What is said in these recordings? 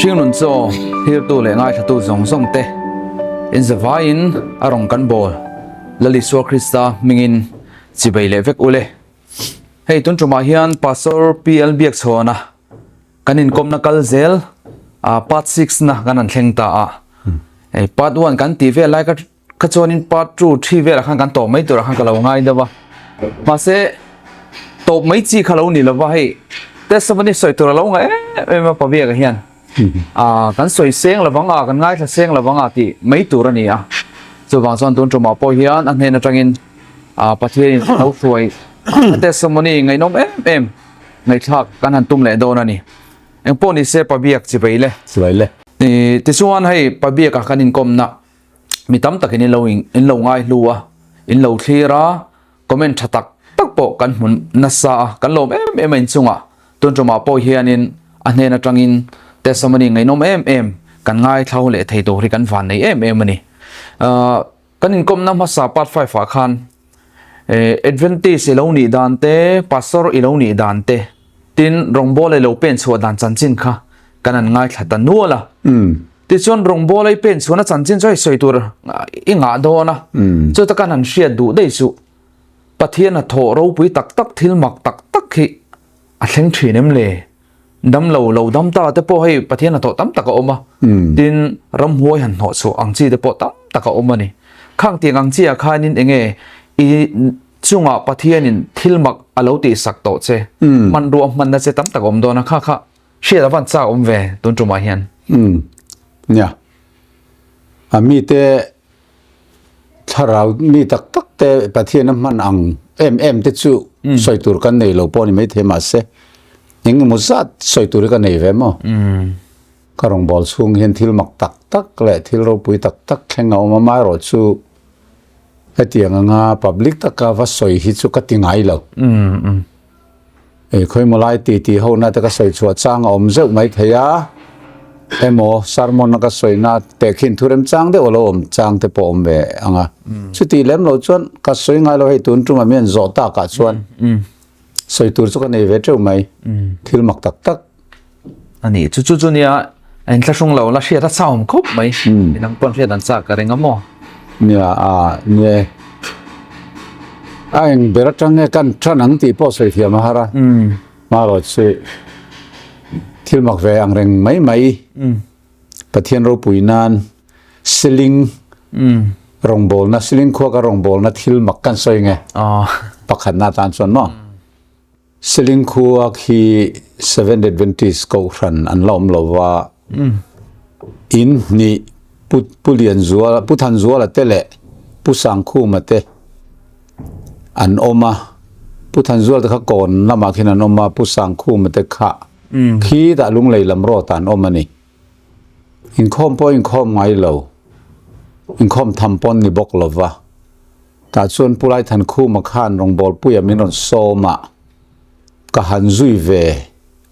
Hringnun chaw hirtu leh ngaithlatu zawng zawng te in zavaiin a rawn kan bawl Lal Isua Krista hmingin chibei leh vek ule. Hei tun tumah hian Pastor PL Biakchhawna kan inkawmna kal zel a part 6 na kan han thleng ta a. Hei part 1 kan tih vel lai ka Kha chuanin part 2, 3 velah khan kan tawp mai turah khan ka lo ngai deuh a. Mahse, tawp mai chi kha lo ni lova hei testimony sawi tur a lo ngah em em a Pabiaka hian ah kan sawi seng lovang a, kan ngaithla seng lovang a tih mai tur a ni a. Chuvang chuan tun tumah pawh hian a hnen atangin ah Pathianin a lo hruai a testimony ngaihnawm em em ngaihthlak kan han tum leh dawn a ni. Engpawh ni se Pabiak chibai le. Chibai le. Tichuan hei Pabiaka kan inkawmna Mi tam takin in lo in lo ngai hlu a, in lo thlir a, comment tha tak tak pawh kan hmu nasa a, kan lawm em em a inchungah. Tun tumah pawh hianin a hnen atangin testimony ngaihnawm em em kan ngaithla leh thei tur hi kan van nei em em a ni. Kan inkawmna hmasa part 5 ah khan Adventist i lo nih dan te, Pastor i lo nih dan te, tin rawngbawla i lo pen chhuah dan chanchin kha kan han ngaithla ta nual a. Tichuan rawngbawla i pen chhuahna chanchin chu hei sawi tur i ngah dawn a, chuta kan han hriat duh daih suh. Pathian hnathawh ropui tak tak thil mak tak tak hi a thleng thin em le? Dam lo lo dam ta te pawh hei Pathian hnathawh tam tak a awm a, tin ramhuai han hnawh chhuah ang chi te pawh tam tak a awm a ni. Khang tiang ang chi ah khanin enge i chungah Pathianin thil mak a lo tihsak tawh che, hmanrua hmanna che tam tak a awm dawn a, kha kha hriat a van chak awm ve tun tumah hian. Umm nia, a mite Thlarau mi tak tak te Pathian a hman ang em em te chu sawi tur kan nei lo pawh ni maithei mahse eng emaw zat sawi tur hi ka nei ve maw? Ka rawngbâwl chhung hian thil mak tak tak leh thil ropui tak tak thleng a awm a, amaherawhchu hetiang anga public taka va sawi hi chu ka ti ngai lo. Ei khawimaw lai ti tih ho na te ka sawi chhuah chang a awm zeuh mai thei a, emaw sermon a ka sawi na tehkhin thu remchang deuh a lo awm chang te pawh awm ve ang a. Chuti lem lo chuan ka sawi ngai lo hei tun tumah mi an zawh tak ah chuan sawi tur chu ka nei ve teuh mai, thil mak tak tak. A ni, chu chu chu nia a inthlahrung lo la hriat a chauhawm khawp mai, midang pawn hriat an chak ka ring a maw? Nia a nie a eng ber atang nge kan tan ang tih pawh sawi thiam a har a, marawh chu thil mak ve ang reng mai mai Pathian ropui nan siling rawngbawlna siling khuaka rawngbawlna thil mak kan sawi nge pakhatna atan chuan maw? Siling khua khi Seventh Adventist Kohhran an la awm lo va, in hnih Pu Pu Lianzuala, Pu Thanzuala te leh Pu Sangkhuma te an awm a. Pu Thanzuala te kha kawn lamah khian an awm a, Pu Sangkhuma te kha khitah Lunglei lam rawtah an awm a ni. Inkhawm pawh inkhawm ngai lo, inkhawm tham pawn ni bawk lo va. Tah chuan Pu Laithankhuma khan rawngbawlpuia min rawn sawm a, ka han zui ve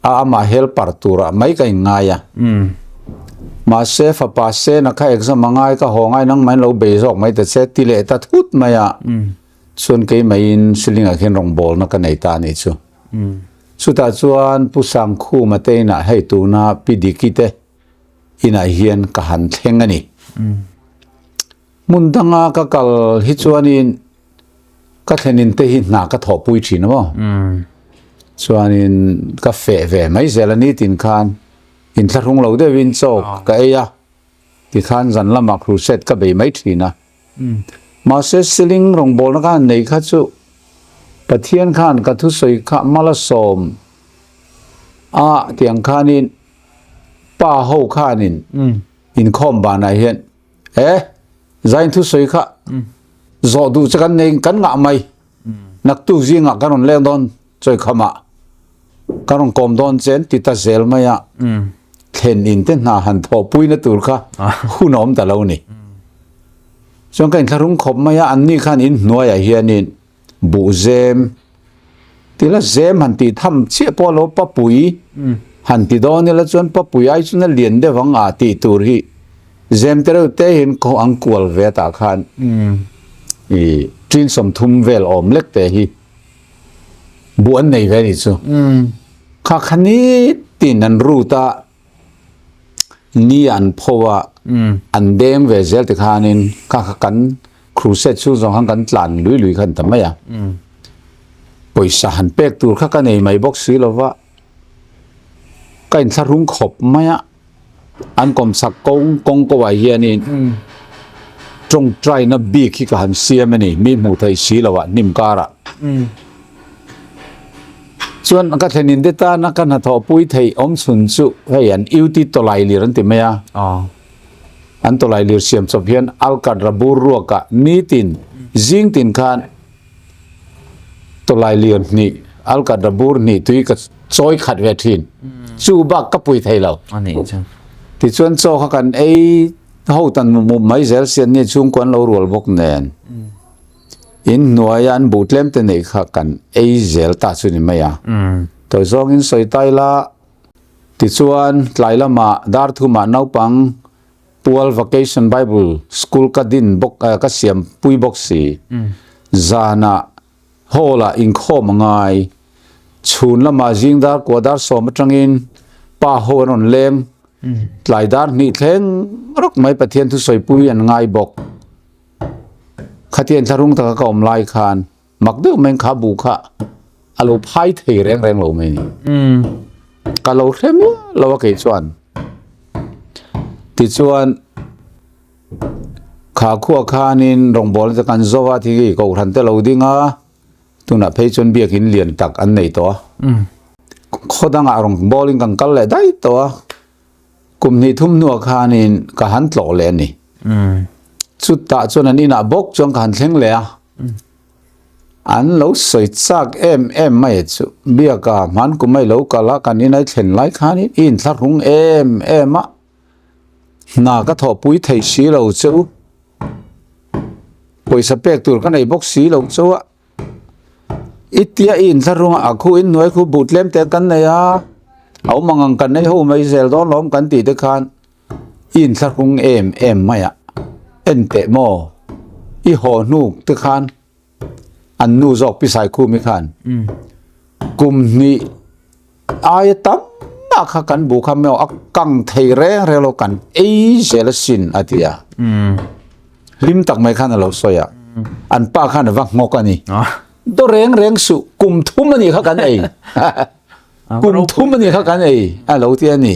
a, amah helper turah mai ka inngai a. Mahse, fapa Sena kha exam a ngai, ka haw ngai nangmahin lo bei zawk mai ta che ti leh ta thut mai a, chuan keimaiin Shillingah khian rawngbawlna ka nei ta a nih chu. Chutah chuan Pu Sangkhuma te inah hei tuna Pi Diki te inah hian ka han thleng a ni. Hmun danga ka kal hi chuanin ka thlenin te hi hna ka thawhpui thin a maw? Chuanin ka feh ve mai zel a nitin khan inthlahrung lo deuhin chaw ka ei a, tikhan zan lamah crusade ka bei mai thin a. Mahse siling rawngbawlna khan nei kha chu Pathian khan ka thusawi kha malasawm a tiang khanin pa ho khanin inkhawm banah hian E, Zain thusawi kha zawh duh che kan nei kan ngah mai. Naktuk zingah kan rawn leng dawn chawikham ah kan rawn kawm dawn che an ti ta zel mai a. Thlen in te hna han thawhpui na tur kha hun a awm ta lo ni. Chuan ka inthlahrung khawp mai a, anni khan in hnuaiah hianin buh zem tila zem han tih tham chiah pawh lo papui han ti dawn ila chuan papui ai chuan a lian deuh ang a tih tur hi zem te reuh te hian khaw ang kual ve tah khan i tin 30 vel awm lek te hi buh an nei ve ni chu kha khani tin an rut a. Ni an pho a, an deng ve zel tikhanin kha kha kan crusade chhung zawng khan kan tlan lui lui khan ta mai a. Pawisa han pek tur kha ka nei mai bawk si lova, ka inthlahrung khawp mai a. An kawmchhak kawng kawng ko ah hianin tawngtaina bik hi ka han siam a ni, mi hmuh theih si lo ah hnim karah. Chuan ka thlen in te tana ka hnathawh pui theih awm chhun chu hei an UT tawlai lir an ti mai a. An tawlai lir siam chawp hian Alkatra bur ruakah nitin zing tin khan tawlai lir hnih Alkatra bur hnih tui ka chawi khat ve thin. Chu bak ka pui thei lo. Tichuan chaw kha kan ei ho tan mup mai zel sian ni chhungkua an lo rual bawk nen. In hnuaia an buh tlem te neih kha kan ei zel ta chu ni mai a. Tawi zawngin sawi tai la, tichuan tlai lamah dar thumah naupang pual Vacation Bible School ka din bawk ka siam pui bawk si. Zanah hall ah inkhawm a ngai. Chhun lamah zing dar kua dar sawm atangin pa ho an rawn leng. Tlai dar hnih thleng rawk mai Pathian thusawipui an ngai bawk. Khatiang thlarung taka ka awm lai khan mak deuh mai kha bu kha a lo phai thei reng reng lo mai ni. Ka lo hre miah lo a kei chuan. Tichuan kha khuah khanin rawngbawlna te kan zo a, thingei kohhran te lo ding a, tunah phei chuan biakin lian tak an nei tawh a. Khaw dangah rawngbawlin kan kal leh daih tawh a. Kum hnih thum hnuah khanin ka han tlawh leh a ni. Chutah chuan an inah bawk chuan ka han thleng leh a. An lo sawi chak em em mai chu. Biaka hman kum mai lo kal a, kan inai thlen lai khanin i inthlahrung em em a. Hna ka thawhpui thei si lo che u. Pawisa pek tur ka nei bawk si lo che u a. I tia i inthlahrung a khu in hnuai khu buh tlem te kan nei a, a awm ang ang kan nei ho mai zel dawn lawm kan tih te khan i inthlahrung em em mai a, en teh maw i haw hnu te khan an nu zawk pi Saikhumi khan kum hnih Aia tam mah kha kan bu kha meuh a kang thei reng reng lo kan ei zel asin a ti a. Hlim tak mai khan a lo sawi a. An pa khan a va nghawk a ni. Daw reng reng suh kum thum a nih kha kan ei. Kum thum a nih kha kan ei a lo ti a ni.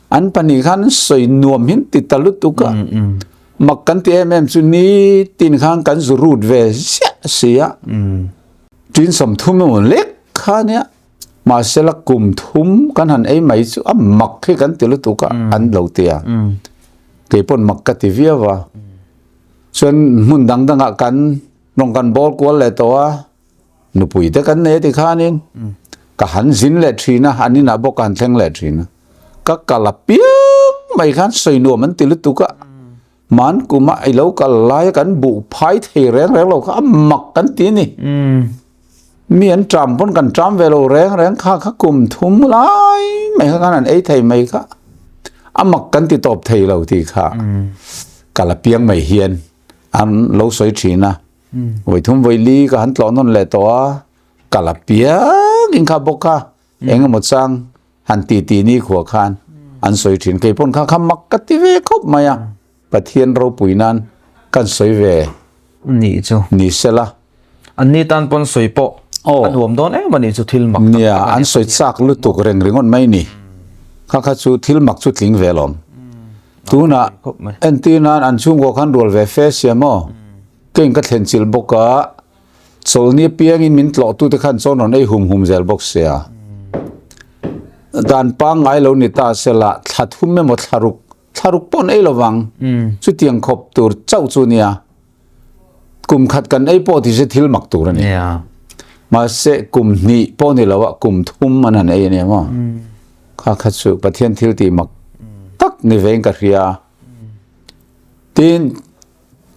An pahnih khan sawi nuam hin ti ta lutuk a. Mak kan ti em em chu nitin khan kan zu rut ve ziah si a. Tin 30 emaw lek kha nia. Mahsela kum thum kan han ei mai chu a mak hi kan ti lutuk a, an lo ti a. Kei pawn mak ka ti viau a. Chuan hmun dang dangah kan rawng kan bawl kual leh tawh a, nupui te kan nei a ti khanin ka han zin leh thin a, an inah bawk ka han thleng leh thin a. Ka kal a piang mai khan sawi nuam an ti lutuk a. Man kuma i lo kal lai a kan buh phai thei reng reng lo kha a mak kan ti a ni. Mi an ṭam pawn kan ṭam ve lo reng reng kha kha kum thum lai mai kha khan an ei thei mai kha a mak kan ti tawp thei lo tih kha ka la piang mai hian an lo sawi ṭhin a. Vawi thum vawi li ka han tlawh nawn leh tawh a, ka la piang in kha bawk kha eng emaw chang Han ti ti ni khua khan an sawi thin. Kei pawn kha kha mak ka ti ve khawp mai a. Pathian ropui nan kan sawi ve Nih chu. Ni sela. An ni tan pawn sawi pawh a nuam dawn em a nih chu thil mak tak Nia, an sawi chak lutuk reng ringawt mai ni. Kha kha chu thil mak chu tling ve alawm. Tunah entir nan an chhungkaw khan rual ve fe sia maw? Keng ka thlen chilh bawk a. Chawlhni apiangin min tlawhtute khan chawn rawn ei hum hum zel bawk sia. Dan pangngai lo ni ta sela thla thum emaw thla ruk, thla ruk pawh an ei lo vang. Chutiang khawp tur chauh chu nia. Kum khat kan ei pawh ti se thil mak tur a ni. Mahse kum hnih pawh ni lo a kum thum an han ei a nia maw. Kha kha chu Pathian thil tih mak tak ni vein ka hria. Tin.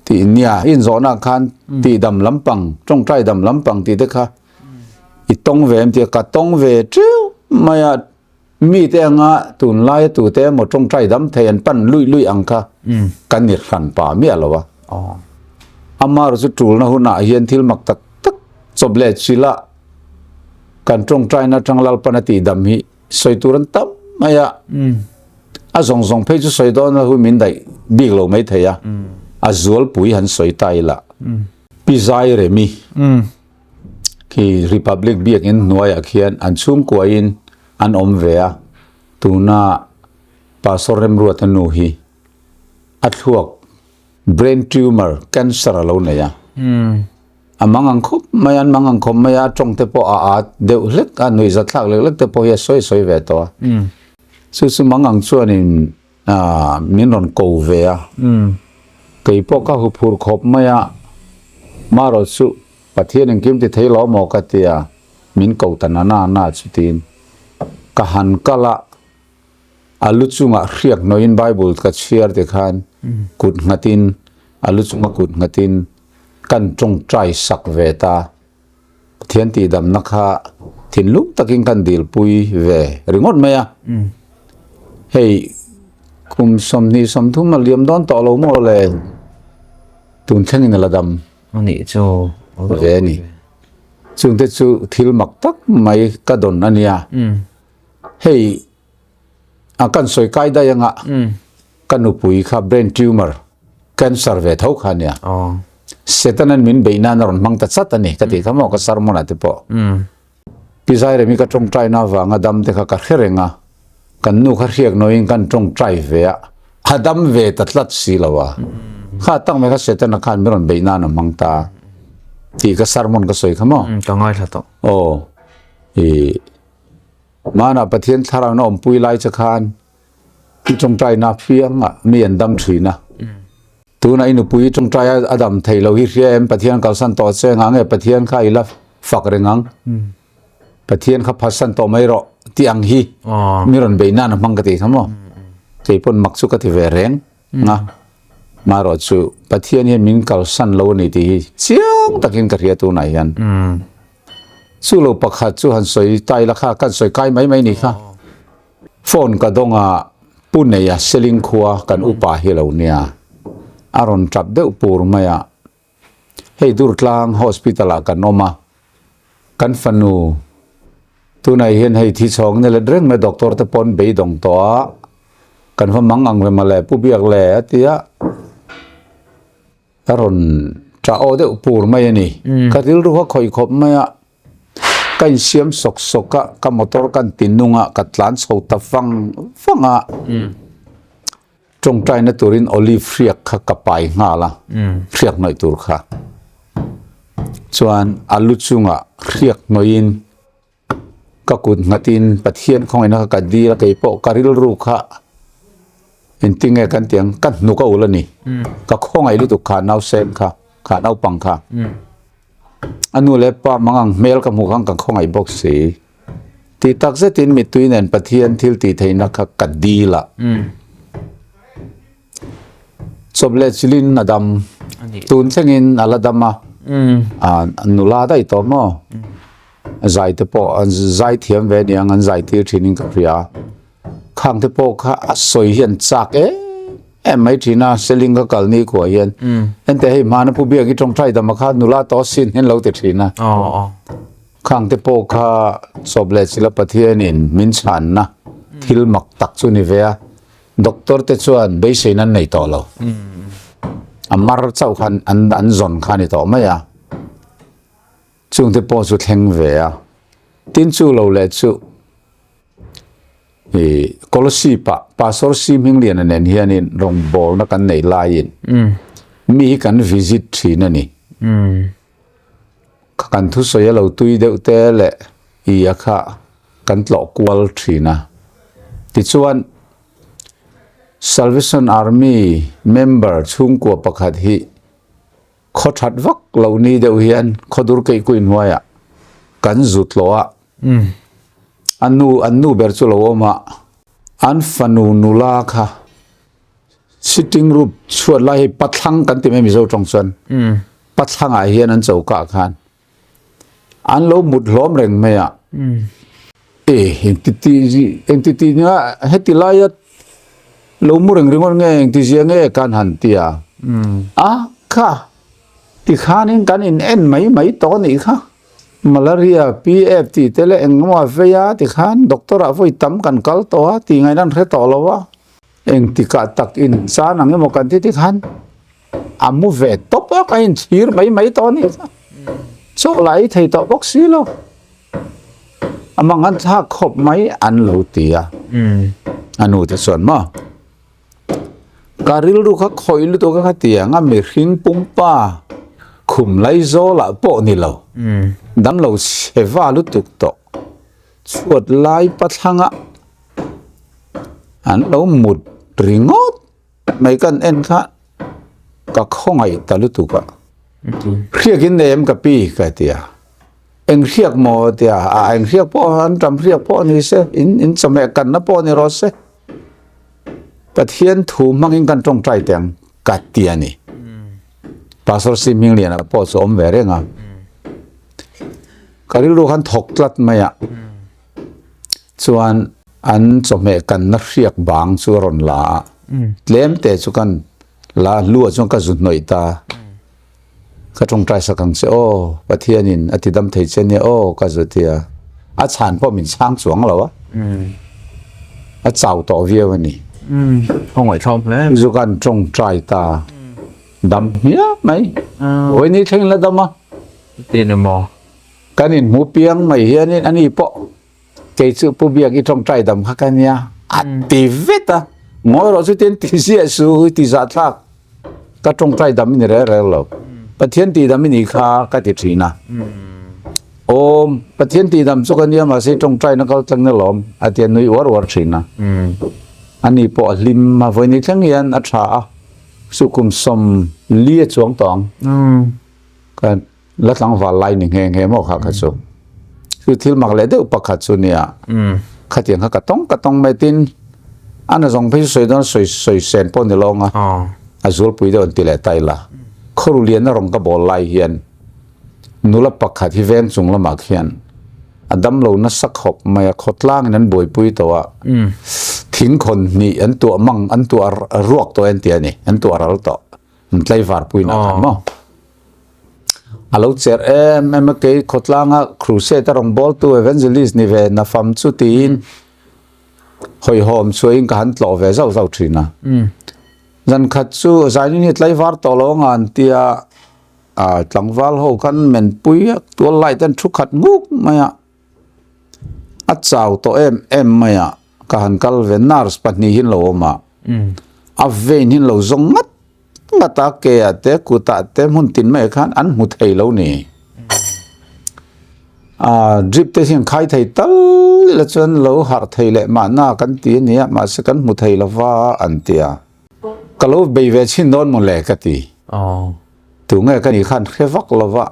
Tih nia inzawhna khan tih dam lampang, tawngtai dam lampang tih te kha i tawng ve em tia ka tawng ve teuh mai a, mite anga tunlaia tute emaw tawngtai dam thei an pan luih luih ang kha kan ni hran pa miah lo a. Amaherawhchu chu tulna hunah hian thil mak tak tak chawp leh chila kan tawngtaina atang Lalpan a tih dam hi sawi tur an tam mai a. A zawng zawng phei chu sawi dawn a hu min daih bik lo mai thei a, a zualpui han sawi ta ila. Pi Zai Remi khi Republic Biakin hnuaiah khian an chhungkuain an awm ve a, tuna Pastor Remruata nu hi a thluak brain tumor cancer a lo nei a. A mang ang khawp mai a, an mang ang khawp mai a, a tawng te pawh a at deuh hlek a, nuihza thlak lek lek te pawh hi a sawi sawi ve tawh a. Chu chu mang ang chuanin min rawn ko ve a, kei pawh ka huphur khawp mai a, marawh chu Pathian engkim ti thei lo maw ka ti a, min ko ta na na na chutin ka han kal a, a lu chungah hriak hnawhin Bible ka chhiar ti khan kut nghatin a lu chunga kut nghatin kan tawngtai sak ve ta. Pathian tihdamna kha thinlung takin kan dilpui ve ringawt mai a. Hei kum 23 a liam dawn tawh lo maw le tun thlengin a la dam ve a ni. Chungte chu thil mak tak mai ka dawn a nia. Hei a kan sawi kai daih anga ka nupui kha brain tumor cancer ve tho kha nia. Setanan min beih nan a rawn hmang ta chat a ni ka tih kha maw ka sermon ah te pawh. Pi Zairemi ka tawngtai na avanga dam te kha ka hre reng a, kan nu kha hriak nawiin kan tawngtai ve a, a dam ve ta tlat si lo a. Kha tak mai kha Setana khan min rawn beih nan a hmang ta tih ka sermon ka sawi kha maw. Ka ngaithla tawh. Aw i Hmanah Pathian thlarau na awmpui lai che khan i tawngtaina apiangah mi an dam thin a. Tunah i nupui i tawngtai a dam thei lo hi hria em? Pathian kalsan tawh che engah nge Pathian kha i la fak reng ang? Pathian kha phatsan tawh mai rawh tih ang hi mi rawn beih nan a hmang ka tih kha maw? Kei pawn mak chu ka ti ve reng a. Marawh chu Pathian hian min kalsan lo a ni tih hi chiang takin ka hria tunah hian. Chu lo pakhat chu han sawi tai la kha, kan sawi kai mai mai ni kha. Phone ka dawng a, Pu Neia Seling khua kan upa hi lo nia. A rawn tap deuh pur mai a. Hei Durtlang Hospital ah kan awm a, kan fanu tunah hian hei thi chhawng ni let reng mai doctor te pawn beidawng tawh a, kan va mang ang ve mawle Pu Biak le a ti a. Ka rawn ṭah aw deuh pur mai a ni. Ka rilru kha khawih khawp mai a, ka insiam sawk sawk a, ka motor kan ti nung a, ka tlan chho ta vang vang a. Tawngtaina turin olive hriak kha ka pai nghal a, hriak hnawih tur kha. Chuan a lu chungah hriak hnawihin Ka kut nghatin Pathian khawngaihna kha ka dil a, kei pawh ka rilru kha engtinge kan tih ang, ka hnuk a ul a ni. Ka khawngaih lutuk kha nausen kha, kha naupang kha. A nu leh pa mangang hmel ka hmuh khan ka khawngaih bawk si. Tih tak zetin mittui nen Pathian thil tih theihna kha ka dil a. Chawp leh chilin a dam. Tun thlengin a la dam a. Nula daih tawh maw? Zai te pawh an zai thiam ve aniang an zai tir thinin ka hria. Khang te pawh kha a sawi hian chak em em mai thin a, Seling ka kal ni khuah hian. Ente hei hmana Pu Biak i tawngtai dam a kha nula tawh sin hian lo ti thin a. Khang te pawh kha chawp leh chila Pathianin min chhanna thil mak tak chu ni ve a. Doctor te chuan beiseina an nei tawh lo. A mar chauh khan an an zawn kha a ni tawh mai a. Chung te pawh chu thleng ve a. Tin chu lo leh chu i Kolosip ah Pastor Si Hmingliana nen hianin rawngbawlna kan neih laiin mi hi kan visit thin a ni. Kan thusawi a lo tui deuh te leh i a kha kan tlawh kual thin a. Tichuan, Salvation Army member chhungkua pakhat hi khaw that vak lo ni deuh hian khawdur keihkuih hnuaiah kan zu tlawh a. A nu, an nu ber chu lo awm a, an fanu nula kha Sitting room chhuat lai hi pathlang kan ti mai Mizo tawng chuan. Pathlangah hian an choka khan an lo mut hlawm reng mai a. E engti engti ti nia heti laia lo mu reng ringawt nge engti zia nge kan han ti a. A kha tikhanin kan in en mai mai tawh a nih kha. Malaria, PF tih te leh engemaw a vei a tikhan doctor ah vawi tam kan kal tawh a tih ngaihna an hre tawh lo a. Engtikah tak in chan ang emaw kan ti ti khan a mu ve tawp a, ka inchhir mai mai tawh a ni kha. Chaw la ei thei tawh bawk si lo. A mang an thlak khawp mai an lo ti a. A nu te chuan maw ka rilru kha khawih lutuk a kha ti ang a mihring pumpa khum lai zawlah pawh ni lo. Damlo chhe va lutuk tawh. Chhuat lai pathlanga an lo mut ringawt mai kan en kha ka khawngaih ta lutuk a. Hriak in nei em ka pi ka ti a, eng hriak maw a ti a, a eng hriak pawh an tam hriak pawh ni se, in in chawhmeh kanna pawh ni rawh se. Pathian thu hmangin kan tawngtai teh ang ka ti a ni. Pastor Sim Hmingliana pawh chu awm ve reng a. Ka rilru khan thawk tlat mai a. Chuan an chawhmeh kanna hriak bang chu a rawn la a. Tlem te chu kan la lu ah chuan ka zu hnawih ta. Ka tawngtai sak ang che aw, Pathianin a ti dam thei che nia aw ka zu ti a. A chhan pawh min chhang chuang lo a. A chau tawh viau a ni. Khawngaih thlawm hle. Zu kan tawngtai ta. Dam hmiah mai. Awi ni thleng la dam a. Ti ni maw? Kan inhmu piang mai hianin ani pawh kei chu Pu Biak i tawngtai dam kha ka nia a ti vet a. Ngawi rawh chu tin ti ziah su i ti zah thlak. Ka tawngtai dam i ni rel rel lo. Pathian tih dam i nih kha ka ti thin a. Awm, Pathian tih dam chu ka nia mahse i tawngtai na kal tlang na lawm a ti a nui uar uar thin a. Ani pawh a hlim a, vawi ni thleng hian a tha a. Chu kum 40 a chuang tawh ang. Ka la tlangval lai ni nghe nghe maw kha kha chu. Chu thil mak leh deuh pakhat chu nia. Khatiang kha ka tawng ka tawng mai tin a na zawng phei chu sawi dawn sawi sawi sen pawh ni lawng a. A zualpui deuh an ti leh ta ila. Khawru lian a rawng ka bawl lai hian nula pakhat hi veng chung lamah khian a damlo nasa khawp mai a, khawtlangin an buaipui tawh a, thingkhawn hnih an tuah mang an tuah ruak tawh en tih a ni, an tuah ral tawh, an tlaivar pui nak khan maw. A lo cher em em a, kei khawtlanga crusade a rawn bawltu evangelist ni ve nafam chu tiin hawihhawm chhuahin ka han tlawh ve zauh zauh thin a. Zan khat chu zainin hi tlaivar tawh lo anga an tia. A tlangval ho khan men pui a, tual light an thu khat nguk mai a, a chau tawh em em mai a, ka han kal ve nurse pahnih hi an lo awm a, a vein hi an lo zawng ngat ngat a, ke ah te kut ah te hmun tin mai ah khan an hmu thei lo ni. A drip te hian khai thei tal ila chuan lo harh thei leh mahna kan ti a nia, mahse kan hmu thei lova an ti a. Ka lo bei ve chhin dawn maw le ka ti. Tunge ka nih khan hre vak lo va.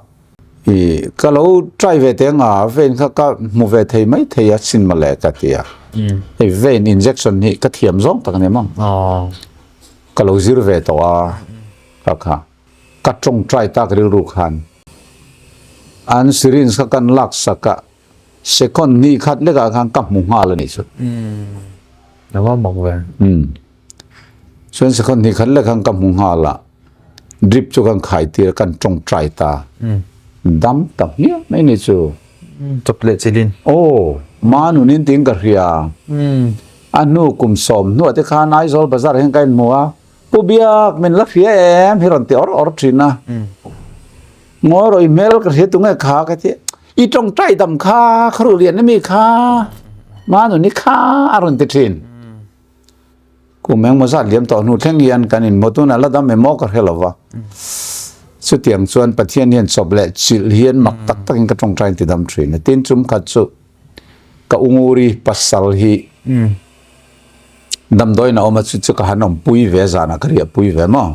I ka lo try ve teh anga vein kha ka hmu ve thei mai thei a chhin maw le ka ti a. Hei vein injection hi ka thiam zawng tak a ni maw. Ka lo zir ve tawh a ka kha. Ka tawngtai tak rilru khan an syringe kha kan lak sak a. Second hnih khat lekah khan ka hmu nghal a nih chu. A va mak ve. Chuan second hnih khat lek khan ka hmu nghal a, drip chu kan khai tir a, kan tawngtai ta. Dam ta hmiah mai ni chu. Chawp leh chilin. Aw, ma nunin tiin ka hria. A hnu kum 10 hnuah te khan Aizawl bazar hian ka inhmu a, Pu Biak min la hria em hi rawn ti awr awr thin a. Ngawi rawh i hmel ka hria tunge kha ka ti i tawngtai dam kha kha ruh lian ami kha manuni kha a rawn ti thin. Kum engmaw zat liam tawh hnu thleng hian kan inhmu tuna la dam emaw ka hre lova. Chutiang chuan Pathian hian chawp leh chilh hian mak tak takin ka tawngtai in ti dam thin a. Tin chum khat chu ka unguri pasal hi damdawiin a awm a chu chu ka han awmpui ve zanah ka riahpui ve maw.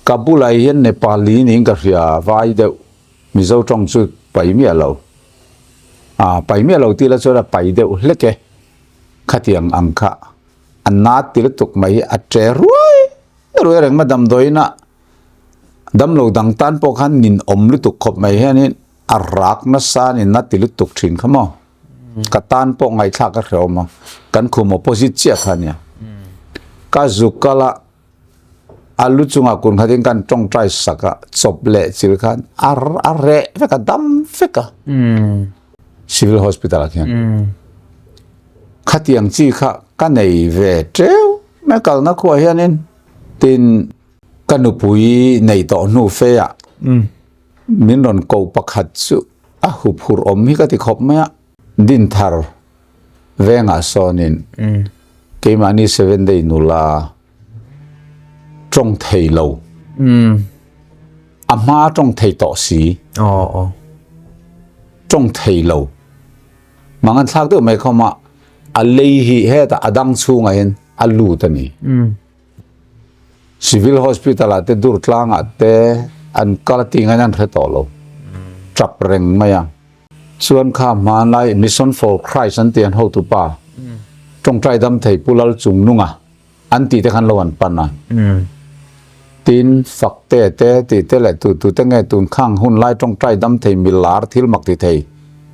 Ka bulah hian Nepali niin ka hria, vai deuh, Mizo tawng chu pai miah lo. A pai miah lo tih la chuan a pai deuh hlek e. Khatiang ang kha a na ti lutuk mai hi a che ruai ruai reng mai damdawiin ah damlo dang tan pawh khan nin awm lutuk khawp mai hianin a rak nasa a ni na ti lutuk thin kha maw. Ka tan pawh ngaihthlak a hrehawm a, kan khum opposite chiah kha a nia. Ka zuk kal a. A lu chungah kun khatin kan tawngtai sak a, chawp leh chil khan a a reh vek a, dam vek a. Civil Hospital ah khian. Khatiang chi kha ka nei ve teuh. mai kalna khuah hianin tin ka nupui nei tawh hnu fe ah min rawn koh pakhat chu a huphurh awm hi ka ti khawp mai a. Dinthar vengah sawnin keimahni Seven Day nula tawng thei lo a hma tawng thei tawh si tawng thei lo mangan thlak deuh mai khawm a a lei hi hetah a dang chhungah hian a lut a ni. Civil Hospital ah te Durtlang ah te an kal a tih ngain an hre tawh lo. Tap reng mai a. Chuan kha hmanlai Mission for Christ an tih an hotupa tawngtai dam thei Pu Lal Chungnunga an tih te khan lo an pan a. Tin Fakte te tih te leh tu tu te nge tun khang hun lai tawngtai dam thei milar thil mak ti thei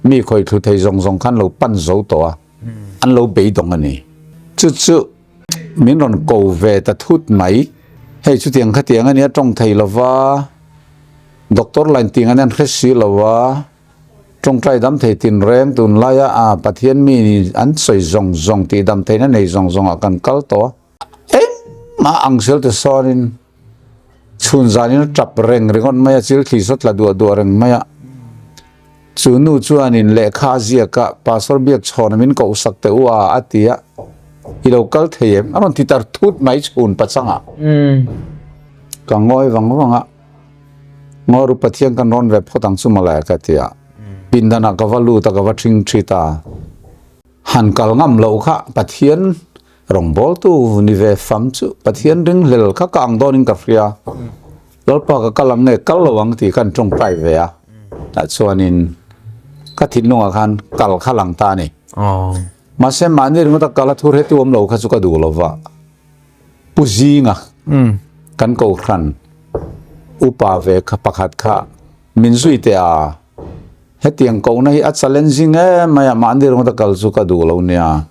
mi khawih thlu thei zawng zawng khan lo pan zo tawh a. An lo beidawng a ni. Chu chu Min rawn ko ve ta thut mai. Hei chutiang khatiang a nia tawng thei lova, doctor line tih ngaihna an hre si lova, tawngtai dam thei tinreng tunlaia a Pathian mi ni an sawi zawng zawng tih dam theihna nei zawng zawngah kan kal tawh a. Engmah ang zel te sawnin chhun zanin a tap reng ringawt mai a, chil thli saw tla duah duah reng mai a. Chu nu chuanin lehkha a ziak a, Pastor Biakchhawna min kohsak teh u a, a ti a. I lo kal thei em? A rawn ti tar thut mai chhun pachangah. Ka ngawi vang vang a, Ngawi ru Pathian kan rawn ve phawt ang chu mawle ka ti a. Pindanah ka va lut a, ka va ṭhing ṭhit a. Han kal ngam loh kha Pathian rawngbawltu ni ve fam chu Pathian ringhlel kha ka ang dawnin ka hria. Lalpa ka kal ang nge kal lo ang tih khan tawngtai ve a. Tah chuanin ka thinlungah khan kal kha lang ta a ni. Mahse mahni ringawta kal a thur hetu awm lo kha chu ka duh lo va. Pu Zinga kan kohhran upa ve kha pakhat kha min zui teh a. Hetiang kohna hi a challenging em mai a, mahni ringawta kal chu ka duh lo nia,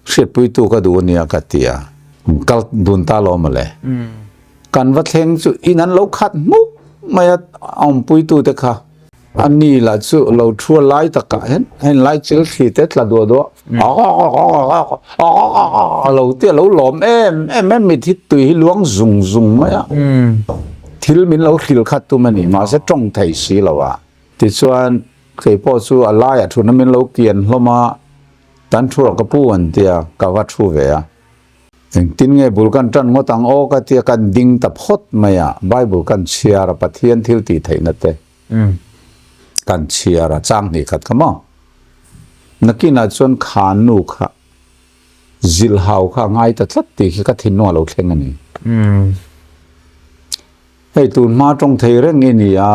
hriatpuitu ka duh ania ka ti a, kal dun ta lo mawle. Kan va thleng chu in an lo khat hmuk mai a, awmpuitu te kha a ni lah chu lo thu a lai takah hian heng lai chil thli te tla duah duah a lo ti a lo lawm em em em mit hi tui hi luang zung zung mai a. Thil min lo hrilh khat tum a ni, mahse tawng thei si lo a. Tichuan, kei pawh chu a laiah thutna min lo kian hlawm a, Tan thu rawh ka pu an ti a, ka va thu ve a. Engtin nge bul kan tan ngawt ang aw ka ti a, kan ding ta phawt mai a, Bible kan chhiar a, Pathian thil tih theihna te kan chhiar a, chang hnih khat kha maw? Nakinah chuan kha nu kha zilhau kha a ngai ta tlat tih khi ka thinlung a lo thleng a ni. Hei tun hma tawng thei reng i ni a,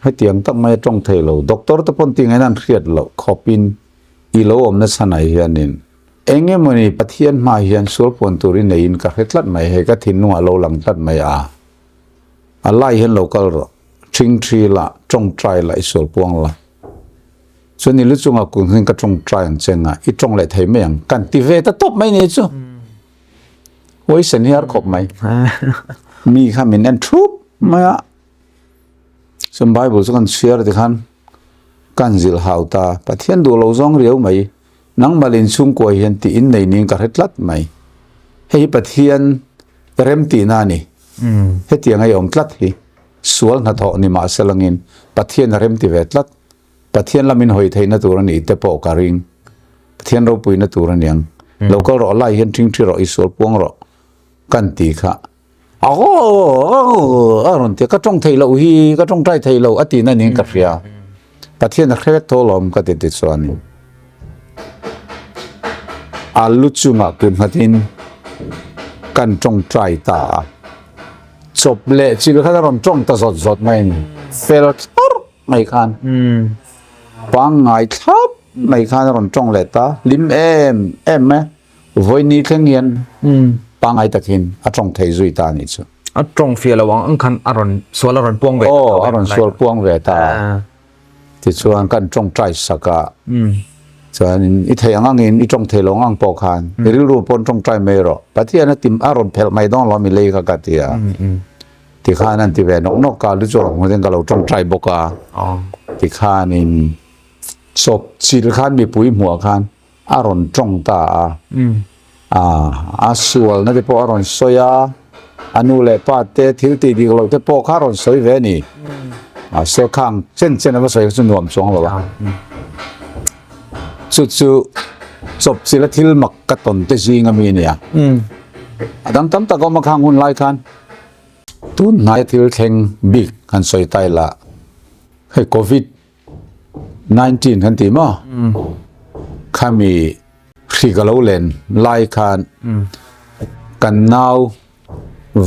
hetiang tak mai a tawng thei lo. Doctor te pawn tingain an hriat loh khawpin i lo awmna chhanah hianin eng emawni Pathian hma hian sual puan tur i neiin ka hre tlat mai, hei ka thinlungah a lo lang tlat mai a. A lai hian lo kal rawh, ṭhingṭhi la, tawngtai la, i sual puang la. Chuan i lu chungah kun hian ka tawngtai ang che nga, i tawng leh thei mai ang, kan ti ve ta tawp mai ni chu. Huaisen hi har khawp mai. Mi kha min en thup mai a. Chuan Bible chu kan chhiar ti khan kan zilh hau ta. Pathian duh lo zawng riau mai. Nangmal inchhungkua hian tih in nei niin ka hre tlat mai. Hei hi Pathian rem tihna a ni. Hetiang a i awm tlat hi sual hnathawh ni mahse langin Pathian a rem ti ve tlat. Pathian lam in hawi theihna tur a nih te pawh ka ring. Pathian ropuina tur a niang. Lo kal rawh lai hian ṭhingṭhi rawh, i sual puang rawh kan ti kha. A rawn ti a, ka ṭawng theih loh hi, ka ṭawngṭai theih loh a tihna niin ka hria. Pathian a hre vek tho alawm ka ti ti chuanin a lu chungah kun nghatin kan ṭawngṭai ta a. Chawp leh chil khan a rawn ṭawng ta zawt zawt mai a ni. Fel thlawrh mai khan pangngai thlap mai khan a rawn tawng leh ta hlim em em mai vawiini thleng hian pangngai takin a tawng thei zui ta a nih chu. A tawng fiah lo ang ang khan a rawn sual a rawn puang ve ta. Aw a rawn sual puang ve ta. Tichuan kan tawngtai sak a chuanin i theih ang angin i tawng thei lo ang ang pawh khan i rilru pawn tawngtai mai rawh Pathian a tim a rawn phelh mai dawn lo mi lei kha ka ti a. Tikhan an ti ve nawk nawk a, lu chu rawng hmuhin ka lo tawngtai bawk a. Tikhanin chawp chil khan mipui hmuah khan a rawn tawng ta a. A sualna te pawh a rawn sawi a, a nu leh pa te thil tih dik loh te pawh kha a rawn sawi ve a ni. Mahse khang chen chen a va sawi kha chu nuam chuang lo a. Chu chu chawpchilh a thil mak ka tawn te zing a mi a nia. A dang tam tak a awm a khang hun lai khan tun hnai thil thleng bik han sawi ta ila hei covid 19 kan ti maw? Khami hri ka lo len lai khan kan nau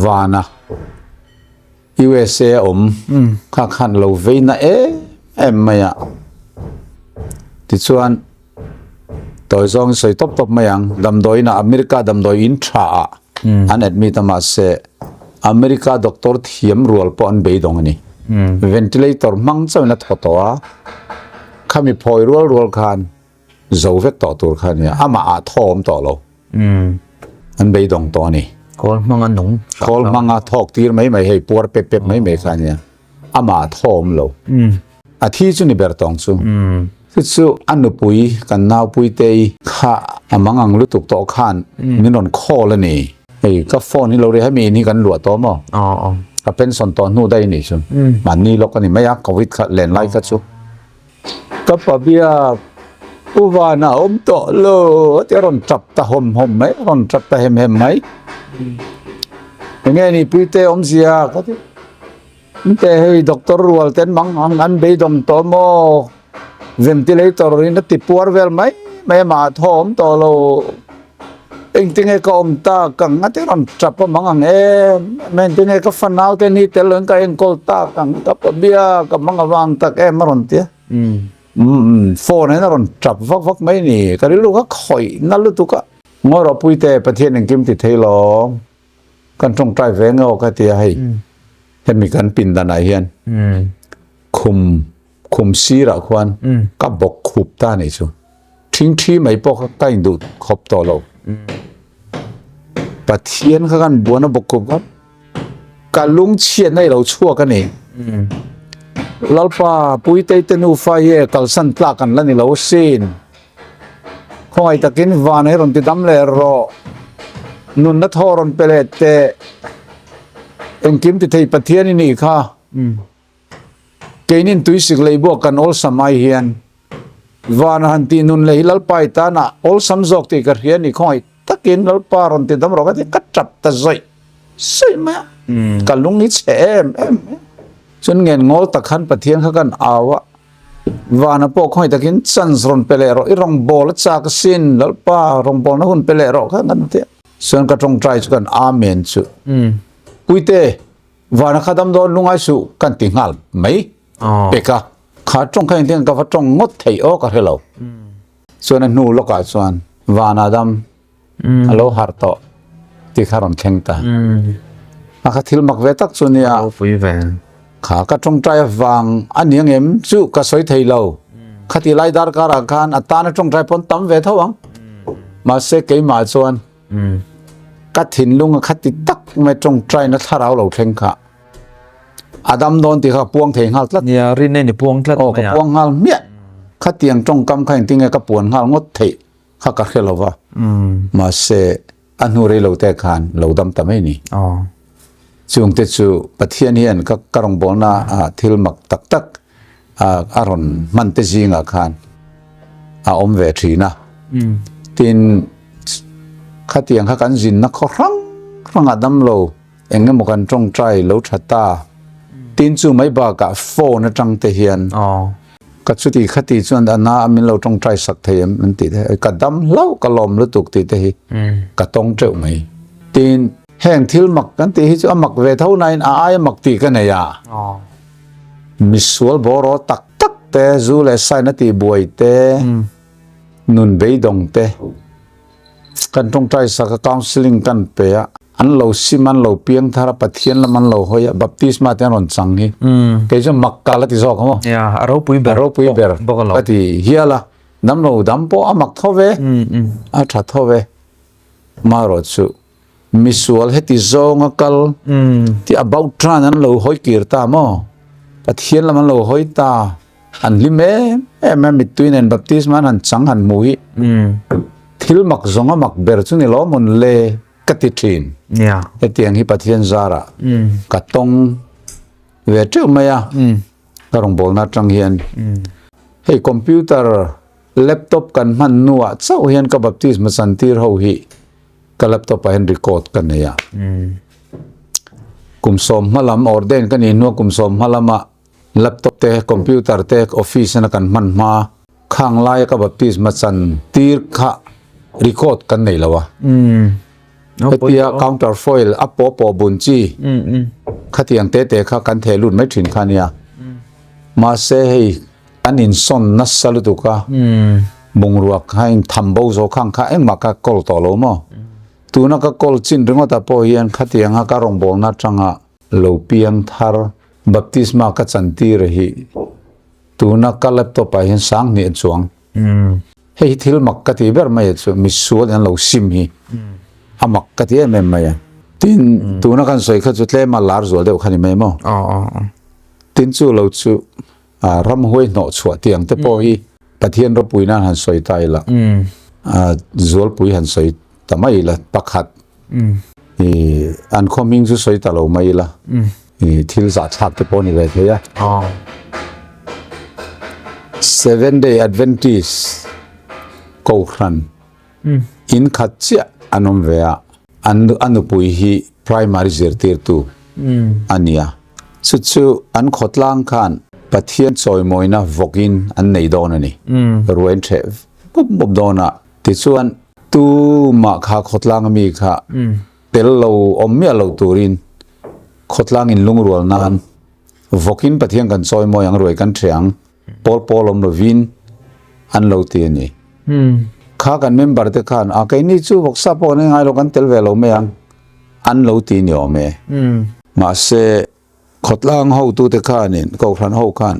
vana USA a awm kha khan lo vei na em em mai a. Tichuan tawi zawng in sawi tawp tawp mai ang damdawiin ah America damdawi in tha ah an admit a mahse America doctor thiam rual pawh an beidawng a ni. Ventilator hmang chauhin a thaw tawh a, khami phawi rual rual khan zo vek tawh tur kha a nia, amah ah thaw awm tawh lo. An beidawng tawh a ni. Khawl hmanga nung. Khawl hmanga thawk tir mai mai hei puar pep pep mai mai kha a nia, amah ah thaw awm lo. A thi chu ni ber tawng chu. Chu chu a nupui kan naupuitei kha a mangang lutuk tawh khan min rawn call a ni. Hei ka phone hi lo ri hemi in hi kan luah tawh maw? Ka pension tawh hnu daih anih chu. Mahni lawk a ni mai a, covid kha len lai kha chu. Ka pa biak, U Vana a awm tawh lo a ti a rawn tap ta hawm hawm mai, a rawn tap ta hem hem mai. Enge ni Puite awmzia ka ti. Inte hei doctor rual ten mang ang an beidawng tawh maw? Ventilator in a ti puar vel mai mai a mah thaw awm tawh lo. Engtinge ka awm tak ang a ti rawn tap a mang ang em em a engtinge ka fanau te ni tel lo in ka enkawl tak ang ka pa bia ka mang avang tak em a rawn ti a. Phone ah hian a rawn tap vak vak mai a ni. Ka rilru kha khawih na lutuk a. Ngawi rawh Puite Pathian engkim ti thei lo. Kan tawngtai ve nge aw ka ti a hei hemi kan pindan ah hian khum khum sirah khuan ka bawk khup ta anih chu thingthi mai pawh kha ka induh khawp tawh lo Pathian kha kan buan a bawk khup kha ka lungchhiatna i lo chhuak a ni Lalpa Puitei te nufa hi e kalsan tlak an la ni lo sin. Khawngaih takin van hi rawn ti dam leh rawh. Nunna thaw rawn pe leh teh. Engkim ti thei Pathian i nih kha. Keinin tuisik lei buak kan awlsam ai hian van a han tih nun leh hi Lalpa i tanah awlsam zawk tih ka hria a ni. Khawngaih takin Lalpa rawn ti dam rawh ka ti ka tap ta zawih zawih mai a. Ka lung hi chhe em em mai a. Chuan ngen ngawl tak khan Pathian kha kan au a. Vana pawh khawngaih takin chance rawn pe leh rawh, i rawngbâwl a châk asin, Lalpa rawngbâwlna hun pe leh rawh kha kan ti a. Chuan ka ṭawngṭai chu kan Amen chu. Puite, Vana kha dam dawn lungai suh kan ti nghal mai pek a. Kha ṭawng kha engtin ka va ṭawng ngawt theih aw ka hre lo. Chuan a hnu lawkah chuan Vana dam a lo harh tawh tih kha rawn thleng ta. A kha thil mak ve tak chu nia. Kha ka tawngtai avang a ni angem chu ka sawi thei lo. Khati lai darkar ah khan a tana tawngtai pawn tam ve tho ang. Mahse keimah chuan ka thinlung a khati tak mai tawngtai na thlarau lo thleng kha. A dam dawn tih kha ka puang thei nghal tlat. Nia, rin en i puang tlat mai a. Aw, ka puang nghal hmiah. Khatiang tawngkam kha engtinge ka puan nghal ngawt theih. Kha ka hre lo va, mahse a hnu rei lo te khan lo dam ta mai ni. Chung te chu Pathian hian ka ka rawngbawlna ah thil mak tak tak a rawn hman te zingah khan a awm ve thin a. Tin, khatiang kha kan zinna khaw hrang hrangah dam lo eng emaw kan tawngtai lo tha ta. Tin chu mai bakah phone atang te hian Ka chuti khati chuan a na a min lo tawngtai sak thei em an tih te ka dam hlauh ka lawm lutuk tih te hi ka tawng teuh mai. Tin, heng thil mak kan tih hi chu a mak ve tho nain a aia mak tih ka nei a. Misual bawraw tak tak te, zu leh sain a tih buai te, nun beidawng te, Kan tawngtai sak a, counselling kan pe a, an lo sim, an lo piang thar a, Pathian lam an lo hawi a, baptisma te an rawn chang hi. Kei chu mak ka la ti zawk ang aw. Yeah, a ropui ber. A ropui ber ka ti hial a, dam lo dam pawh a mak tho ve, a tha tho ve. Marawh chu misual heti zawnga kal ti about turn an lo hawi kir ta maw? Pathian lam an lo hawi ta, an hlim em em a, mittui nen baptisma an han chang han hmu hi. Thil mak zawng a mak ber chu ni lo mawn le ka ti thin. Hetiang hi Pathian zarah ka tawng ve teuh mai a, ka rawngbawlna atang hian. Hei computer, laptop kan hman hnuah chauh hian ka baptisma chantir ho hi ka laptop ah hian record ka nei a. Kum sawm hma lam ordain ka nih hnua kum sawm hma lama Laptop te, computer te, office ina kan hman hma khang laia ka baptisma chan tir kha record kan nei lo a. Hetia counter foil a paw paw bun chi khatiang te te kha kan theh lut mai thin kha nia. Mahse hei an insawn nasa lutuk a, bungrua kha in tham bo zo khang kha engmah kha kawl tawh lo maw. Tuna ka kawl chin ringawtah pawh hian khatianga ka rawngbawlna atanga Lo piang thar baptisma ka chantir hi tuna ka laptop ah hian sanghnih a chuang. Hei hi thil mak ka ti ber mai a chu misual in an lo sim hi a mak ka ti em em mai a. Tin tuna kan sawi kha chu tlema lar zual deuh kha ni mai maw? Tin chu lo chu ramhuai hnawh chhuah tiang te pawh hi Pathian ropui nan han sawi ta ila zualpui han sawi ta mai ila pakhat I an khaw hming chu sawi ta lo mai ila i thil zahthlak te pawh a ni ve thei a. Seven Day Adventist Kohhran in khat chiah an awm ve a, an a nupui hi primary zirtirtu a ni a. Chu chu an khawtlang khan Pathian chawimawina vawkin an nei dawn a ni. Ruain ṭheh mup mup dawn a. Tichuan, tumah kha khawtlang ami kha tel lo awm miah lo turin khawtlang in lungrual nan vawkin Pathian kan chawi mawi ang, ruai kan ṭhe ang, pawl pawl awm lovin an lo ti a ni. Kha kan member te khan, a keini chu vawksa pawh kan ei ngai lo, kan tel ve lo mai ang, an lo ti ni awm e. Mahse, Khawtlang hotute khanin, Kohhran ho khan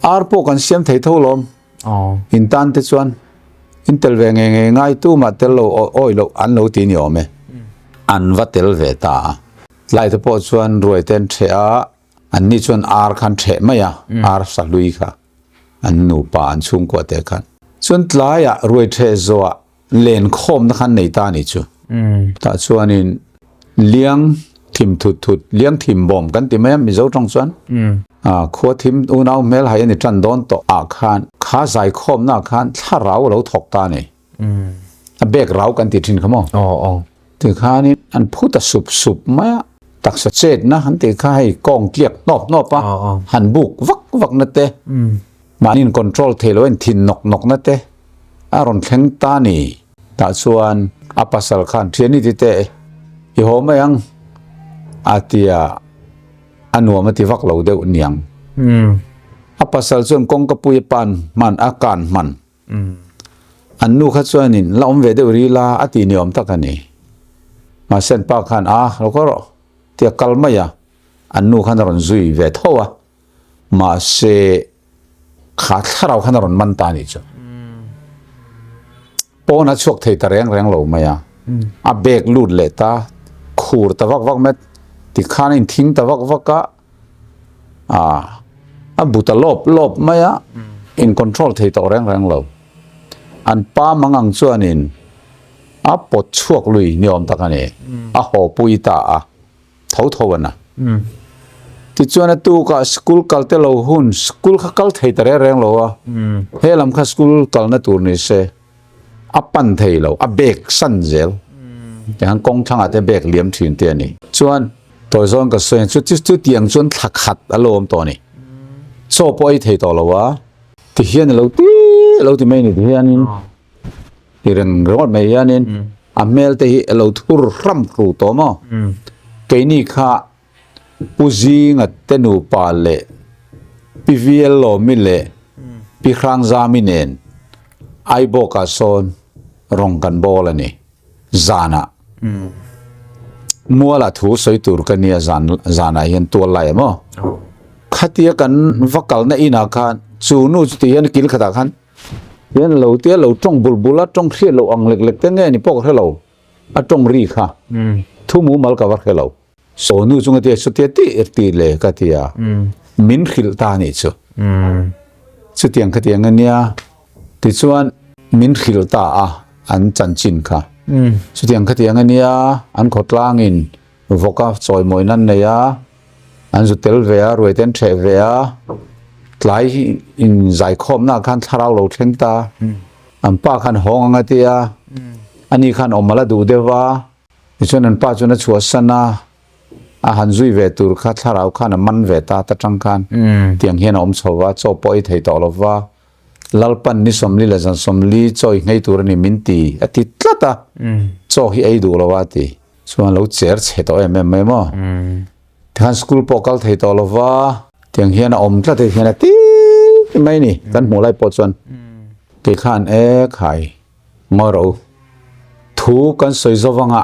ar pawh kan siam thei tho lawm. In tan te chuan in tel ve ngei ngei ngai tumah tel lo awi loh an lo ti ni awm e. An va tel ve ta a. Tlai te pawh chuan ruai te an ṭheh a, anni chuan ar kha an ṭheh mai a, ar sahlui kha an nupa an chhungkua te khan. Chuan tlaiah ruai ṭheh zawhah len khawmna khan nei ta a nih chu. Tah chuanin liang thim thut thut, liang thim bawm kan ti mai a Mizo tawng chuan. Khua thim unau hmel hai a ni tan dawn tawh ah khan kha zai khawmna ah khan thlarau a lo thawk ta a ni. A bek rau kan ti thin kha maw? Tikhanin an phu ta sup sup mai a, taksa chetna han tih kha hei kawng tliak hnawp hnawp a, han buk vak vak na te. Mahni in control thei lo in thin nawk nawk na te a rawn thleng ta ni. Tah chuan a pasal khan thian i ti teh i haw mai ang a tia a nuam a ti vak lo deuh niang. A pasal chuan kawngka pui a pan hman a kan hman. An nu kha chuanin la awm ve deuh ril a a ti ni awm tak a ni. Mahse an pa khan a lo kal rawh tia kal mai a an nu khan a rawn zui ve tho a. Mahse, kha thlarau khan a rawn man ta a nih chu. Pawn a chhuak thei ta reng reng lo mai a. A bag lut leh ta, khur ta vak vak mai a, tikhan a inthing ta vak vak a, a bu ta lawp lawp mai a, in control thei tawh reng reng lo. An pa mang ang chuanin a pawt chhuak lui ni awm tak a ni. A haw pui ta a. tho tho a na. Tichuan a tukah school kal te lo hun, school kha kal thei ta reng reng lo a, he lam kha school kalna tur ni se a pan thei lo, a bag san zel. Tiang kawng thlangah te bag liam thin te a ni. Chuan tawi zawn ka sawi ang chu chutiang chuan thla khat a lo awm tawh a ni. Chaw pawh a ei thei tawh lo a, tihian a lo ti a lo ti mai a ni tihianin. Ti reng ringawt mai hianin a hmel te hi a lo thur hram hru tawh maw? Keini kha Pu Zinga te nupa leh Pi VL Lawmi leh Pi Hrangzami nen Aibawkah sawn rawng kan bawl a ni. Zanah mualah thu sawi tur ka nia zan zanah hian tual lai a maw? Khatia kan va kalna inah khan chu nu chu ti hian kil khatah khan Hian lo tia lo tawng bul bul a, tawng hriat loh ang lek lek te nge ni pawh ka hre lo, a tawng ri kha thu mumal ka va hre lo. Saw nu chunga tia chutia tir ti le ka ti a, min hrilh ta anih chu. Chutiang khatiang a nia, tichuan min hrilh ta a. an chanchin kha. Chutiang khatiang a nia, an khawtlangin vawka chawimawi nan nei a, an zu tel ve a, ruai te an ṭheh ve a, tlai in zaikhawmnaah khan thlarau lo thleng ta, an pa khan hawng ang a ti a, ani khan awm a la duh deuh va, tichuan an pa chuan a chhuahsan a, a han zui ve tur kha thlarau khan a man ve ta ta tang khan tiang hian a awm chho va, chaw pawh ei thei tawh lo va, Lalpan ni 40 leh zan 40 chaw i nghei tur a ni min ti a ti tlat a, chaw hi ei duh lo a ti. Chuan lo cher chhe tawh em em mai maw? Tikhan school pawh kal thei tawh lo va, tiang hian a awm tlat hian a ti mai ni kan hmuh lai pawh chuan kei khan e khai ngawi rawh u thu kan sawi zo vanga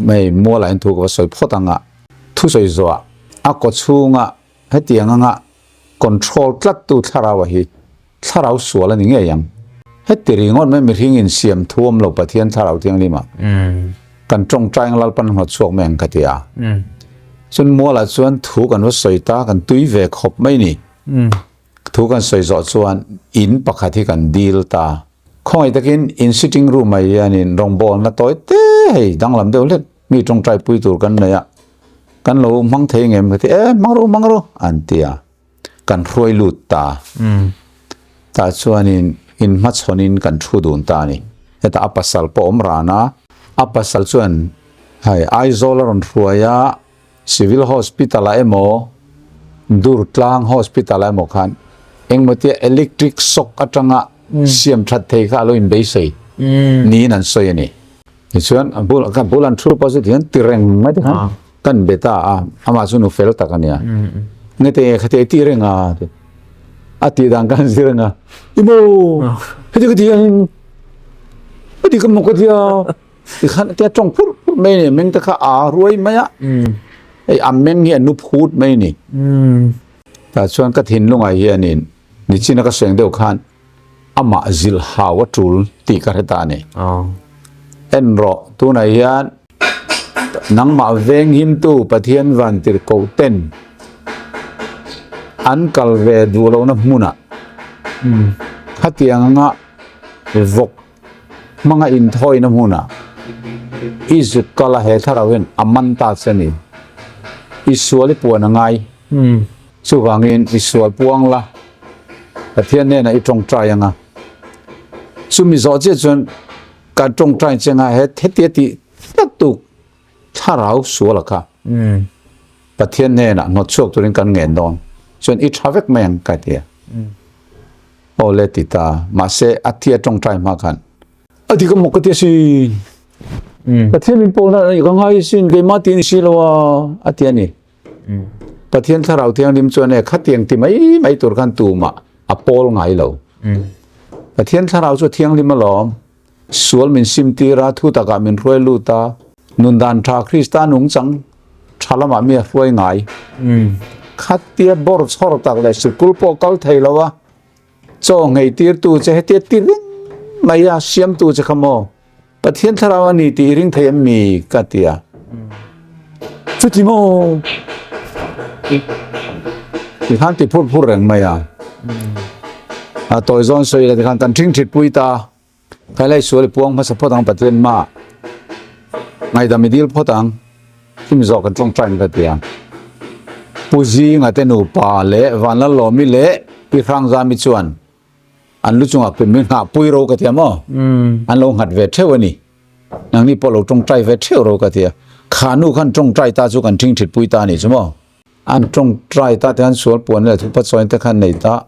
hei mualah hian thu ka va sawi phawt anga thu sawi zawhah a kaw chhunga Hetiang anga control tlattu thlarau a hi thlarau sual a ni ngei ang. Heti ringawt mai mihring insiam thuam lo Pathian thlarau thianghlim ah kan tawngtai ang Lalpan hnawt chhuak mai ang ka ti a. Chun mualah chuan thu kan va sawi ta kan tui ve khawp mai ni. Thu kan sawi zawh chuan in pakhat hi kan dil ta. Khawngaih takin in sitting room ah hianin rawngbawlna tawi te hei danglam deuh hlek mi tawngtai pui tur kan nei a, kan lo hmang thei ngem ka ti e hmang ru hmang ru an ti a, kan hruai lut ta. Tah chuanin in hmachhawnin kan thu dun ta a ni. Hetah a pasal pawh awm ran a, a pasal chuan hei Aizawl a rawn hruai a, Civil Hospital ah emaw Durtlang Hospital ah emaw khan engmaw tia electric shock atanga siam that thei kha a lo inbeisei niin an sawi a ni. Tichuan a bul ka bul an thu pawh chu tihian ti reng mai te khan kan be ta a, amah chu nu fel tak a nia. Ngete khati ei ti reng a a tih dan khan zir reng a, i maw heti ka ti hian heti ka maw ka tia. Tikhan tia tawng phur phur mai ni meng te kha a ruai mai a hei a meng hi a nu phut mai ni tah chuan ka thinlungah hianin nichina ka seng deuh khan amah zil hau a tul tih ka hre ta a ni en rawh tunah hian nangmah veng himtu Pathian vantirhkoh ten an kal ve duh lohna hmunah khatiang anga vawk Hmanga inthawina hmunah i zuk kal a he thlarau hian a man ta che a ni. I sual i puan a ngai. Chuvangin i sual puang la, Pathian hnenah i tawngtai ang a. Chumi zawh chiah chuan kan tawngtai che anga he hetia tih tlat tuk thlarau sual a kha. Pathian hnenah hnawt chhuak turin kan ngen dawn. Chuan i tha vek mai ang ka ti a. Aw le ti ta, mahse a thi a tawngtai hma khan a ti ka mawk ka ti asin. Pathian min pawlna a ka ngai asin, keimah ti a ni si lo a, a ti a ni. Pathian thlarau thianghlim chuan e khatiang ti mai mai tur khan tumah a pawl ngai lo. Pathian thlarau chu a thianghlim alawm. Sual min sim tir a, thu takah min hruai lut a, nun dan tha Krista nungchang tha lamah mi a hruai ngai. Khatia bawr chhawr tak leh sikul pawh kal thei lo a, chaw nghei tirtu che hetia ti reng mai a, siamtu che kha maw? Pathian thlarau a ni tih i ring thei em mi? ka ti a. Chuti maw? Tikhan ti phur phur reng mai a. A tawi zawn sawi ila tikhan kan ṭhingṭhit pui ta. Khailai sual i puang hmasa phawt ang Pathian hma ngaidam i dil phawt ang him zawh kan tawngtai ang ka ti a. Pu Zinga te nupa leh Vanlalawmi leh Pi Hrangzami chuan an lu chungah pin min nghah pui ro ka ti a maw? An lo nghat ve theuh a ni. Nangni pawh lo tawngtai ve theuh ro ka ti a. Kha nu khan tawngtai ta chu kan thingthit pui ta a nih chu maw? An tawngtai ta te khan sual puan leh thupa chawiin te khan nei ta.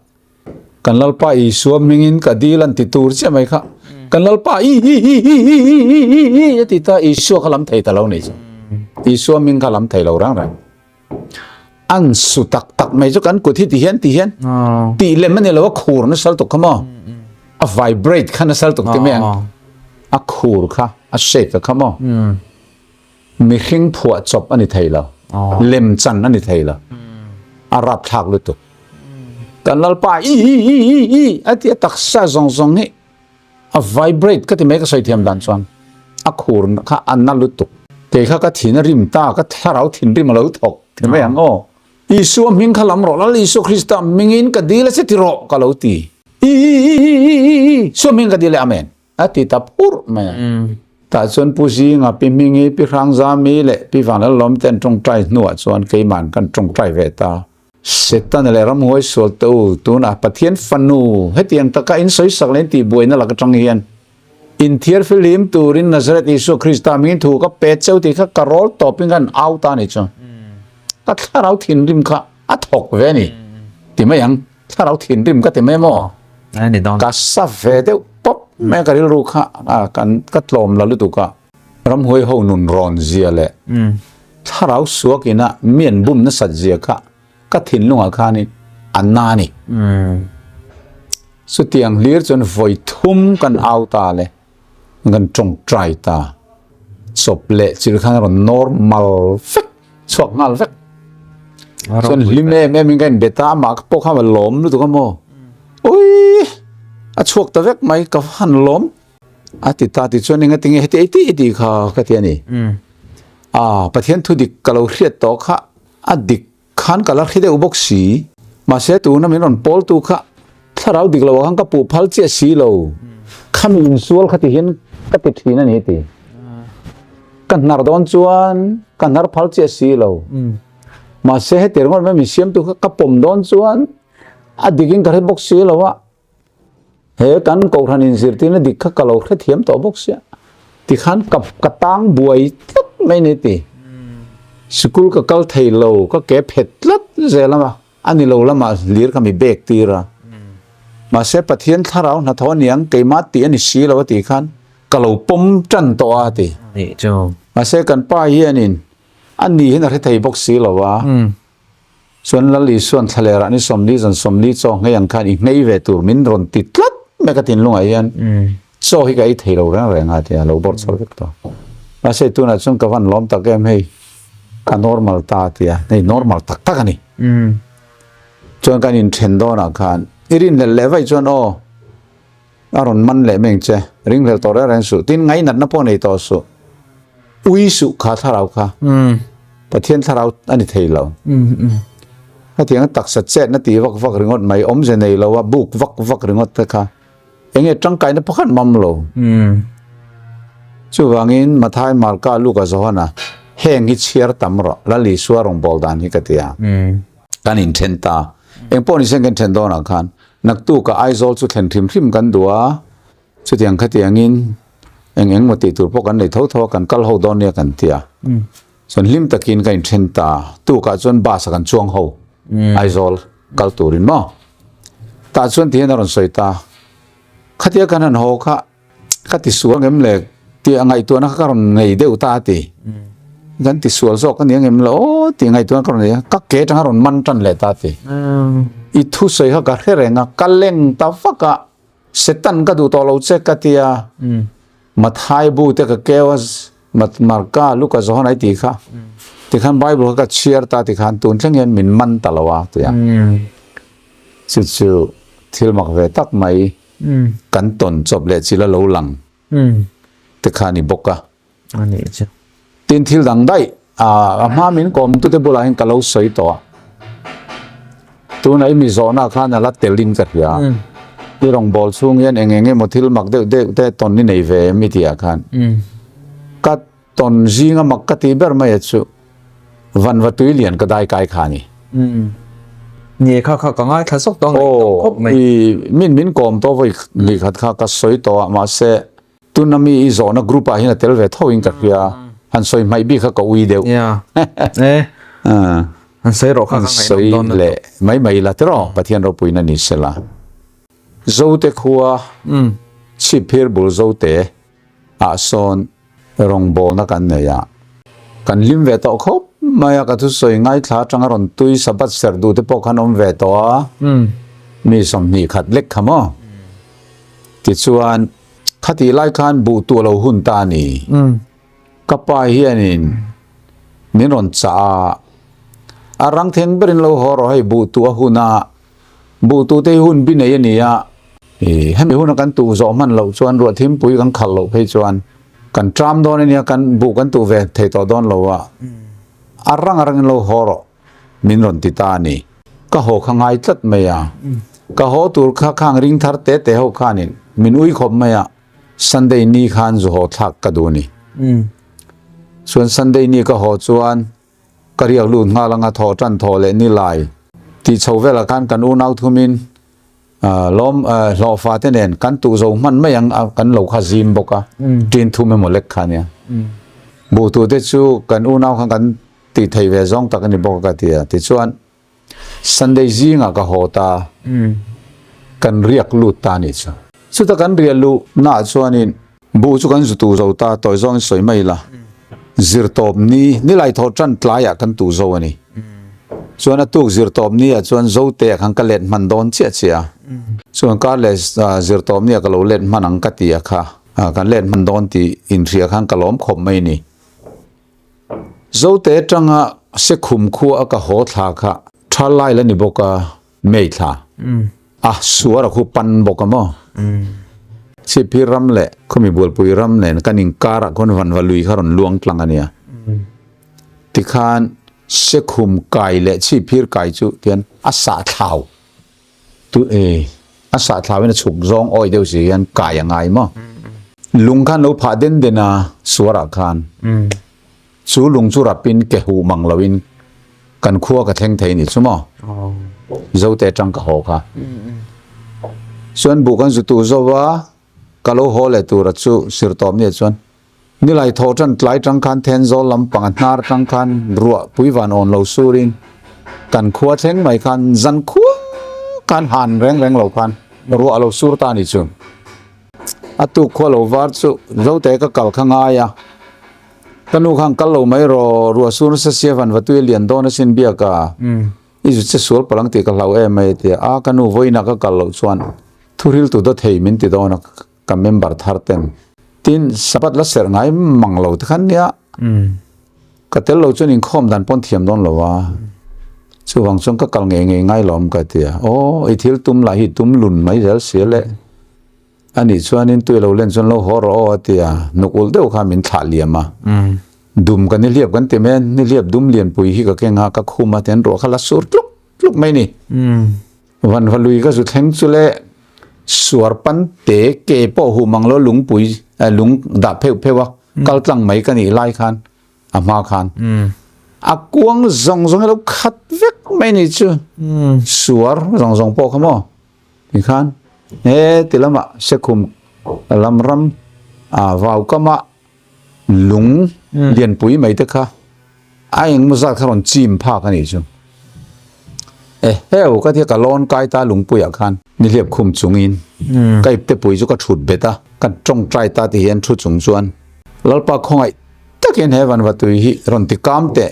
Kan Lalpa Isua hmingin ka dil an ti tur chiah mai kha. Kan Lalpa i i i i i i i i i i a ti ta Isua kha lam thei ta lo ni chu. Isua hming kha lam thei lo rang rang. An su tak tak mai chu kan kut hi ti hian ti hian tih lem a ni lo a khur nasal tuk kha maw. A vibrate kha nasal tuk ti mai ang. A khur kha a shake kha maw. Mihring phuah chawp a ni thei lo, lem chan a ni thei lo, a rapthlak lutuk. Kan Lalpa i i i i i a ti a taksa zawng zawng hi a vibrate ka ti mai ka sawi thiam dan chuan a khur kha a na lutuk. Kei kha ka thin a rim ta, ka thlarau thinrim a lo thawk ti mai ang aw. Isua hming kha lam rawh, Lal Isua Krista hmingin ka dil a che ti rawh ka lo ti. I i i i i i i Isua hming ka dil e Amen. A ti ta phurh mai a. Tah chuan Pu Zinga, Pi Hmingi, Pi Hrangzami leh Pi Vanlalawm te an tawngtai hnuah chuan keiman kan tawngtai ve ta. Setana leh ramhuai sual te u, tunah Pathian fanu hetiang taka in sawisak leh in tihbuaina lak atang hian inthiar fihlim turin Nazareth Isua Krista hmingin thu ka pe cheu tih kha ka rawl tawpin ka han au ta a ni chu. Ka thlarau thinrim kha a thawk ve a ni ti mai ang. Thlarau thinrim ka ti mai maw? Ka sa ve deuh pawp mai a, ka rilru kha ka tlawm la lutuk a. Ramhuai ho nun rawn zia leh thlarau suak ina mi an bum nasat zia kha ka thinlungah khanin a na a ni. Chutiang hlir chuan vawi thum kan au ta le, kan tawngtai ta. Chawp leh chil khan a rawn normal vek, chhuak nghal vek. Chuan hlim em em in ka inbe ta, amah pawh kha a lawm lutuk a maw. Ui! A chhuak ta vek mai, ka han lawm A ti ta ti chuan enga tinge heti ei tih tih kha ka ti a ni. A Pathian thu dik ka lo hriat tawh kha a dik khan ka la hri deuh bawk si. Mahse tuna min rawn pawl tu kha thlarau dik lo ah khan ka puh phal chiah si lo. Khami insual kha ti hian ka ti thin a ni ti. Ka hnar dawn chuan ka hnar phal chiah si lo. Mahse heti ringawt mai min siamtu kha ka pawm dawn chuan a dik in ka hre bawk si lo a. He kan kohhran inzirtirna dik kha ka lo hrethiam tawh bawk sia. Tikhan ka ka tang buai tlat mai ni ti. Sikul ka kal thei lo, ka ke phet tlat zel a, a ni lo lamah hlir kha mi bek tir a. Mahse Pathian thlarau hnathawh aniang keimah tih a ni si lo a tih khan ka lo pawm tan tawh a ti. Mahse kan pa hianin a ni hian a hre thei bawk si lo a. Chuan Lal Isuan thlalerah ni 40 zan 40 chaw nghei ang khan i nghei ve tur min rawn ti tlat mai ka thinlungah hian chaw hi ka ei thei lo reng reng a tia lo bawrh chho vek tawh. Mahse tunah chuan ka van lawm tak em hei ka normal ta tia hei normal tak tak a ni. Chuan kan inthen dawnah khan i rinhlelh leh vaih chuan aw A rawn man leh meng che, ringhlel tawh reng reng suh, tin ngainatna pawh nei tawh suh, ui suh kha thlarau kha, Pathian thlarau a ni thei lo. Hetiang a taksa chetna tih vak vak ringawt mai, awmze nei lo a buk vak vak ringawt te kha enge tangkaina pakhat mam lo. Chuvangin Mathai, Marka, Luka, Johana heng hi chhiar tam rawh, Lal Isua rawngbâwl dan hi ka ti a. Kan inthen ta. Engpawh ni sen kan then dawnah khan Naktukah Aizawl chu thlen hrim hrim kan duh a, chutiang khatiangin eng eng maw tih tur pawh kan nei tho tho a, kan kal ho dawn nia kan ti a. Chuan hlim takin ka inthen ta, tukah chuan bus ah kan chuang ho Aizawl kal turin maw. Tah chuan tihian a rawn sawi ta, khatia kan han haw kha Ka ti sual ngem le tih a ngaihtuahna kha ka rawn ngei deuh ta a ti. Kan ti sual zawk a ni angem le aw tih ngaihtuahna ka rawn nei a, ka ke atanga rawn man tan leh ta a ti. I thusawi kha ka hre reng a, ka leng ta vak a, Setan ka duh tawh lo che ka ti a, Mathai bu te ka keu a, Marka, Luka, Johana i tih kha, tikhan Bible kha ka chhiar ta tikhan tun thleng hian min man ta lo a ti a. Chu chu thil mak ve tak mai. Kan tawn chawp leh chil a lo lang te kha a ni bawk a. Tin thil dang daih a hma min kawm tute bulah hian ka lo sawi tawh a. Tunah i mi zawhna khan a la tel in ka hria. I rawngbâwl chhung hian eng eng emaw thil mak deuh deuh te tawn i nei ve em i tih ah khan ka tawn zinga mak ka tih ber mai a chu Vanva tui lian ka dai kai kha a ni. Ni kha kha ka ngaithla zawk tawh ang ngaih khawp mai. Aw, min min kawm tawh vawi hnih khat kha ka sawi tawh a, mahse tuna mi i zawhna group ah hian a tel ve tho in ka hria, han sawi hmaih bik kha ka ui deuh. Yeah. E. Han sawi rawh kha ka ngaih dawn na. Leh mai mai la tiraw Pathian ropuina ni sela. Zote khua chhipphir bul Zote ah sawn Rawngbawlna kan nei a, kan hlim ve tawh khawp mai a, ka thusawi ngaithla atanga rawn tui Sabbath serh duh te pawh khan awm ve tawh a, mi 20 khat lek kha maw? Tichuan, khatih lai khan buh tuah lo hun ta a ni. Ka pa hianin min rawn chah a, a rang theng berin lo haw rawh hei buh tuah hun a, Buh tute hi hun bi nei a ni a, hemi huna kan tuh zawh hman loh chuan ruah thimpui kan khalh loh phei chuan kan ṭam dawn a nia, kan buh kan tuh ve thei tawh dawn lo a, a rang a rangin lo haw rawh min rawn ti ta a ni. Ka haw kha ngai tlat mai a, ka haw tur kha khang ring thar te te ho khanin min ui khawp mai a. Sunday ni khan zu haw thlak ka duh a ni. Chuan Sunday ni ka haw chuan ka riak lut nghal anga thaw tan thaw leh ni lai tih chho velah khan kan unau thumin lawm hlawhfa te nen kan tuh zo hman mai ang a kan lo kha zim bawk a tin thum emaw lek kha nia. Buh tu te chu kan unau khan kan tih thei ve zawng tak a ni bawk a ka ti a tichuan Sunday zingah ka haw ta, kan riak lut ta anih chu. Chuta kan riah luh naah chuanin buh chu kan zu tu zo ta, tawi zawngin sawi mai ila, zirtawp ni, nilai thawh tan tlaiah kan tuh zo a ni. Chuan a tuk zirtawp ni ah chuan Zote ah khan ka let hman dawn chiah chiah a. Chuan kar leh zirtawp ni ah ka lo let hman ang ka ti a kha, kan let hman dawn tih inhria khan ka lawm khawp mai ni. Zote atanga Sekhum khua a ka haw thla kha tha lai la ni bawk a, May thla a suar a khu pan bawk a maw? Chhipphir ram leh khawmi Bualpui ram nen kan inkar ah khawn vanva lui kha rawn luang tlang a nia. Tikhan Sekhum kai leh Chhipphir kai chu tian a sah thlau. Tu e a sah thlau in a chhuk zawng awi deuh si hian kai a ngai maw? Lung khan lo phah den den a suar ah khan chu lung chu rap in ke huh mang lo in kan khua ka thleng thei ni chu maw? Zote atang ka haw kha. Chuan buh kan zu tu zo va ka lo haw leh tur a chu sirtawp nia chuan Nilai thawh tan tlai tang khan Thenzawl lampang a hnar tang khan ruah pui van awn lo surin kan khua thleng mai khan zan khua khan han reng reng lo khan ruah a lo sur ta a ni chu. A tuk khua lo var chu Zote ka kal kha ngai a, ka nu khan kal lo mai rawh, ruah sur nasa sia van va tui a lian dawn asin biak a, i zu che sual palang tih ka hlau em mai a ti a, a ka nu vawiinah ka kal loh chuan thuril tu dawthei min ti dawn a. Ka member thar ten. Tin, Sabbath la serh ngai mang lo te khan nia. Ka tel lo chuan inkhawm dan pawn thiam dawn lo a. Chuvang chuan ka kal ngei ngei ngai lawm ka ti a. Aw, i thil tum lah hi tum lun mai zel si le. Anih chuanin tui lo len chuan lo haw rawh aw a ti a. Nuk ulh deuh kha min thlah liam a. Dum ka nihliap kan ti mai a, nihliap dum lianpui hi ka keng a, ka khum a tian ruah kha la sur tluk tluk mai ni. Vanva lui ka zu thleng chu le suar pan te ke pawh huh mang lo lungpui lung dah pheuh pheuh a kal tlang mai ka nih lai khan a hma khan a kuang zawng zawng hi lo khat vek mai ni chu suar zawng zawng pawh kha maw ti khan he ti lamah sekhum lam ram a vau kamah lung lianpui mai te kha A engmaw zat kha rawn chim phak a nih chu. Eheu ka tia ka lawn kai ta lungpuiah khan nihliap khum chungin ka ipte pui chu ka thut bet a, ka tawngtai ta ti hian thu chung chuan Lalpa khawngaih takin he vanvatui hi rawn ti kam teh.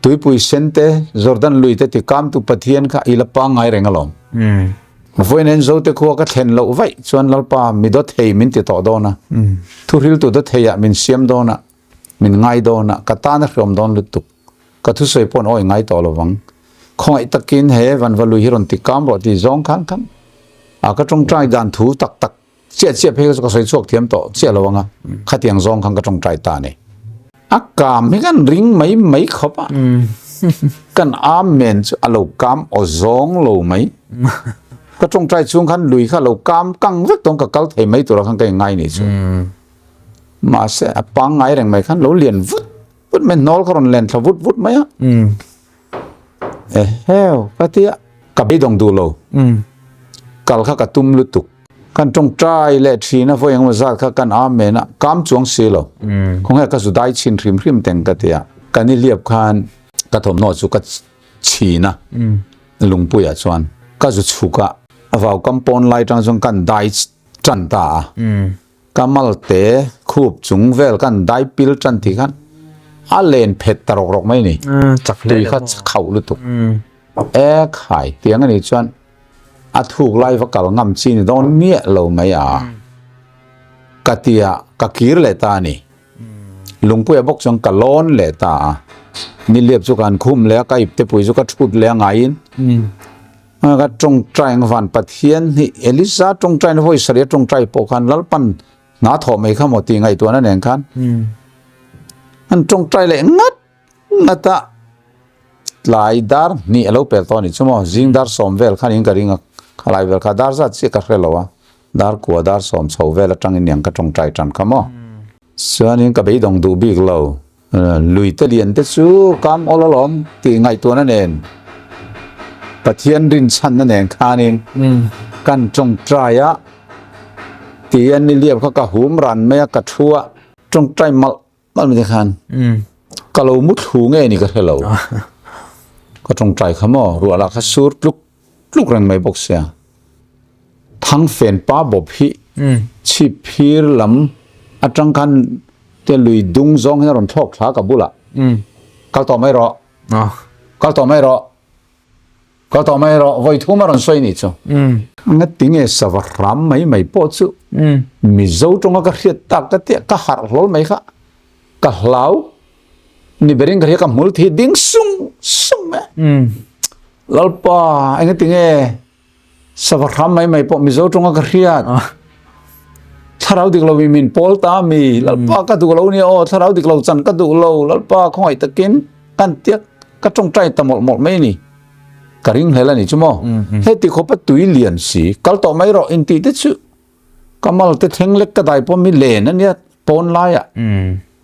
Tuipui sen te, Jordan lui te ti kam tu Pathian kha i la pangngai reng alawm. Vawiin en Zote khua ka thlen loh vaih chuan Lalpa mi dawthei min ti tawh dawn a, thuhriltu dawtheiah min siam dawn a, Min ngai dawn a, ka tan a hriawm dawn lutuk. Ka thusawi paw'n awi ngai tawh lovang. Khawngaih takin he vanva lui hi rawn ti kam rawh tih zawng khan khan a ka tawngtai dan thu tak tak chiah chiah phei kha chu ka sawi chhuak thiam tawh chiah lo ang a, khatiang zawng khan ka tawngtai ta a ni. A kam hi kan ring mai mai khawp a, kan amen chu a lo kam aw zawng lo mai. Ka tawngtai chhung khan lui kha a lo kam kang vek tawng ka kal thei mai tura khan ka inngai nih chu. Mahse a pangngai reng mai khan lo lian vut vut mai hnawl kha rawn len thla vut vut mai a. Eheu ka ti a, ka beidawng duh lo. Kal kha ka tum lutuk. Kan tawngtai leh thin a vawi engemaw zat kha kan amen a, kam chuang si lo. Khawnge ka zu dai chhin hrim hrim teng ka ti a. Ka nihliap khan ka thawmhnaw chu ka chhin a, lungpuiah chuan ka zu chhuk a, a vau kam pawn lai tang chuan kan dai tan ta a. Ka malte khup chung vel kan dai pil tan tih khan a len phet ta rawk rawk mai ni. Tui kha khauh lutuk. E khai tiang ani chuan a thuk lai va kal ngam chi ni dawn miah lo mai a. Ka tia ka kir leh ta a ni. Lungpuia bawk chuan ka lawn leh ta a. Niliap chu kan khum leh a, ka ipte pui chu ka thut leh a ngaiin. Ka tawngtai ang van Pathian hi Elisa tawngtai na vawi sarih a tawngtai pawh khan Lalpan hna thawh mai kha maw tih ngaihtuahna nen khan an tawngtai leh ngat ngat a tlai dar hnih a lo pel tawh a nih chu maw zing dar sawm vel khan in ka ring a khalai vel kha dar zat chiah ka hre lo a. Dar kua dar sawm chho vel atangin niang ka tawngtai tan kha maw. Chuanin ka beidawng duh bik lo. Lui te lian te chu kam awl alawm tih ngaihtuahna nen Pathian rinchhanna nen khanin kan tawngtai a tih a ni liap kha ka hum ran mai a ka thu a tawngtai malh malh mai te khan ka lo mu thlu nge ni ka hre lo. Ka tawngtai kha maw ruah lah kha sur tluk tluk reng mai bawk sia. Thangfen pa bawp hi chhip phir lam atang khan te lui dung zawng hian a rawn thlawk thla ka bulah. Kal tawh mai rawh. Kal tawh mai rawh. Kal tawh mai rawh. Vawi thum a rawn sawi nih chu. Ngati nge sava hram mai mai pawh chu Mizo tawnga ka hriat tak ka tia ka harh hlawl mai kha ka hlau ni berin ka hria ka hmul thi ding sung sung mai. Lalpa engati nge Sava hram mai mai pawh Mizo tawnga ka hriat. Thlarau dik lo min pawl ta mi Lalpa ka duh lo nia aw thlarau dik lo chan ka duh lo Lalpa khawngaih takin kan tiak ka tawngtai ta mawlh mawlh mai ni. Ka ring hlel a ni chu maw. Heti khawpa tui lian si kal tawh mai rawh intih te chu Ka mal te thleng lek ka dai pawh mi len a nia pawn laiah.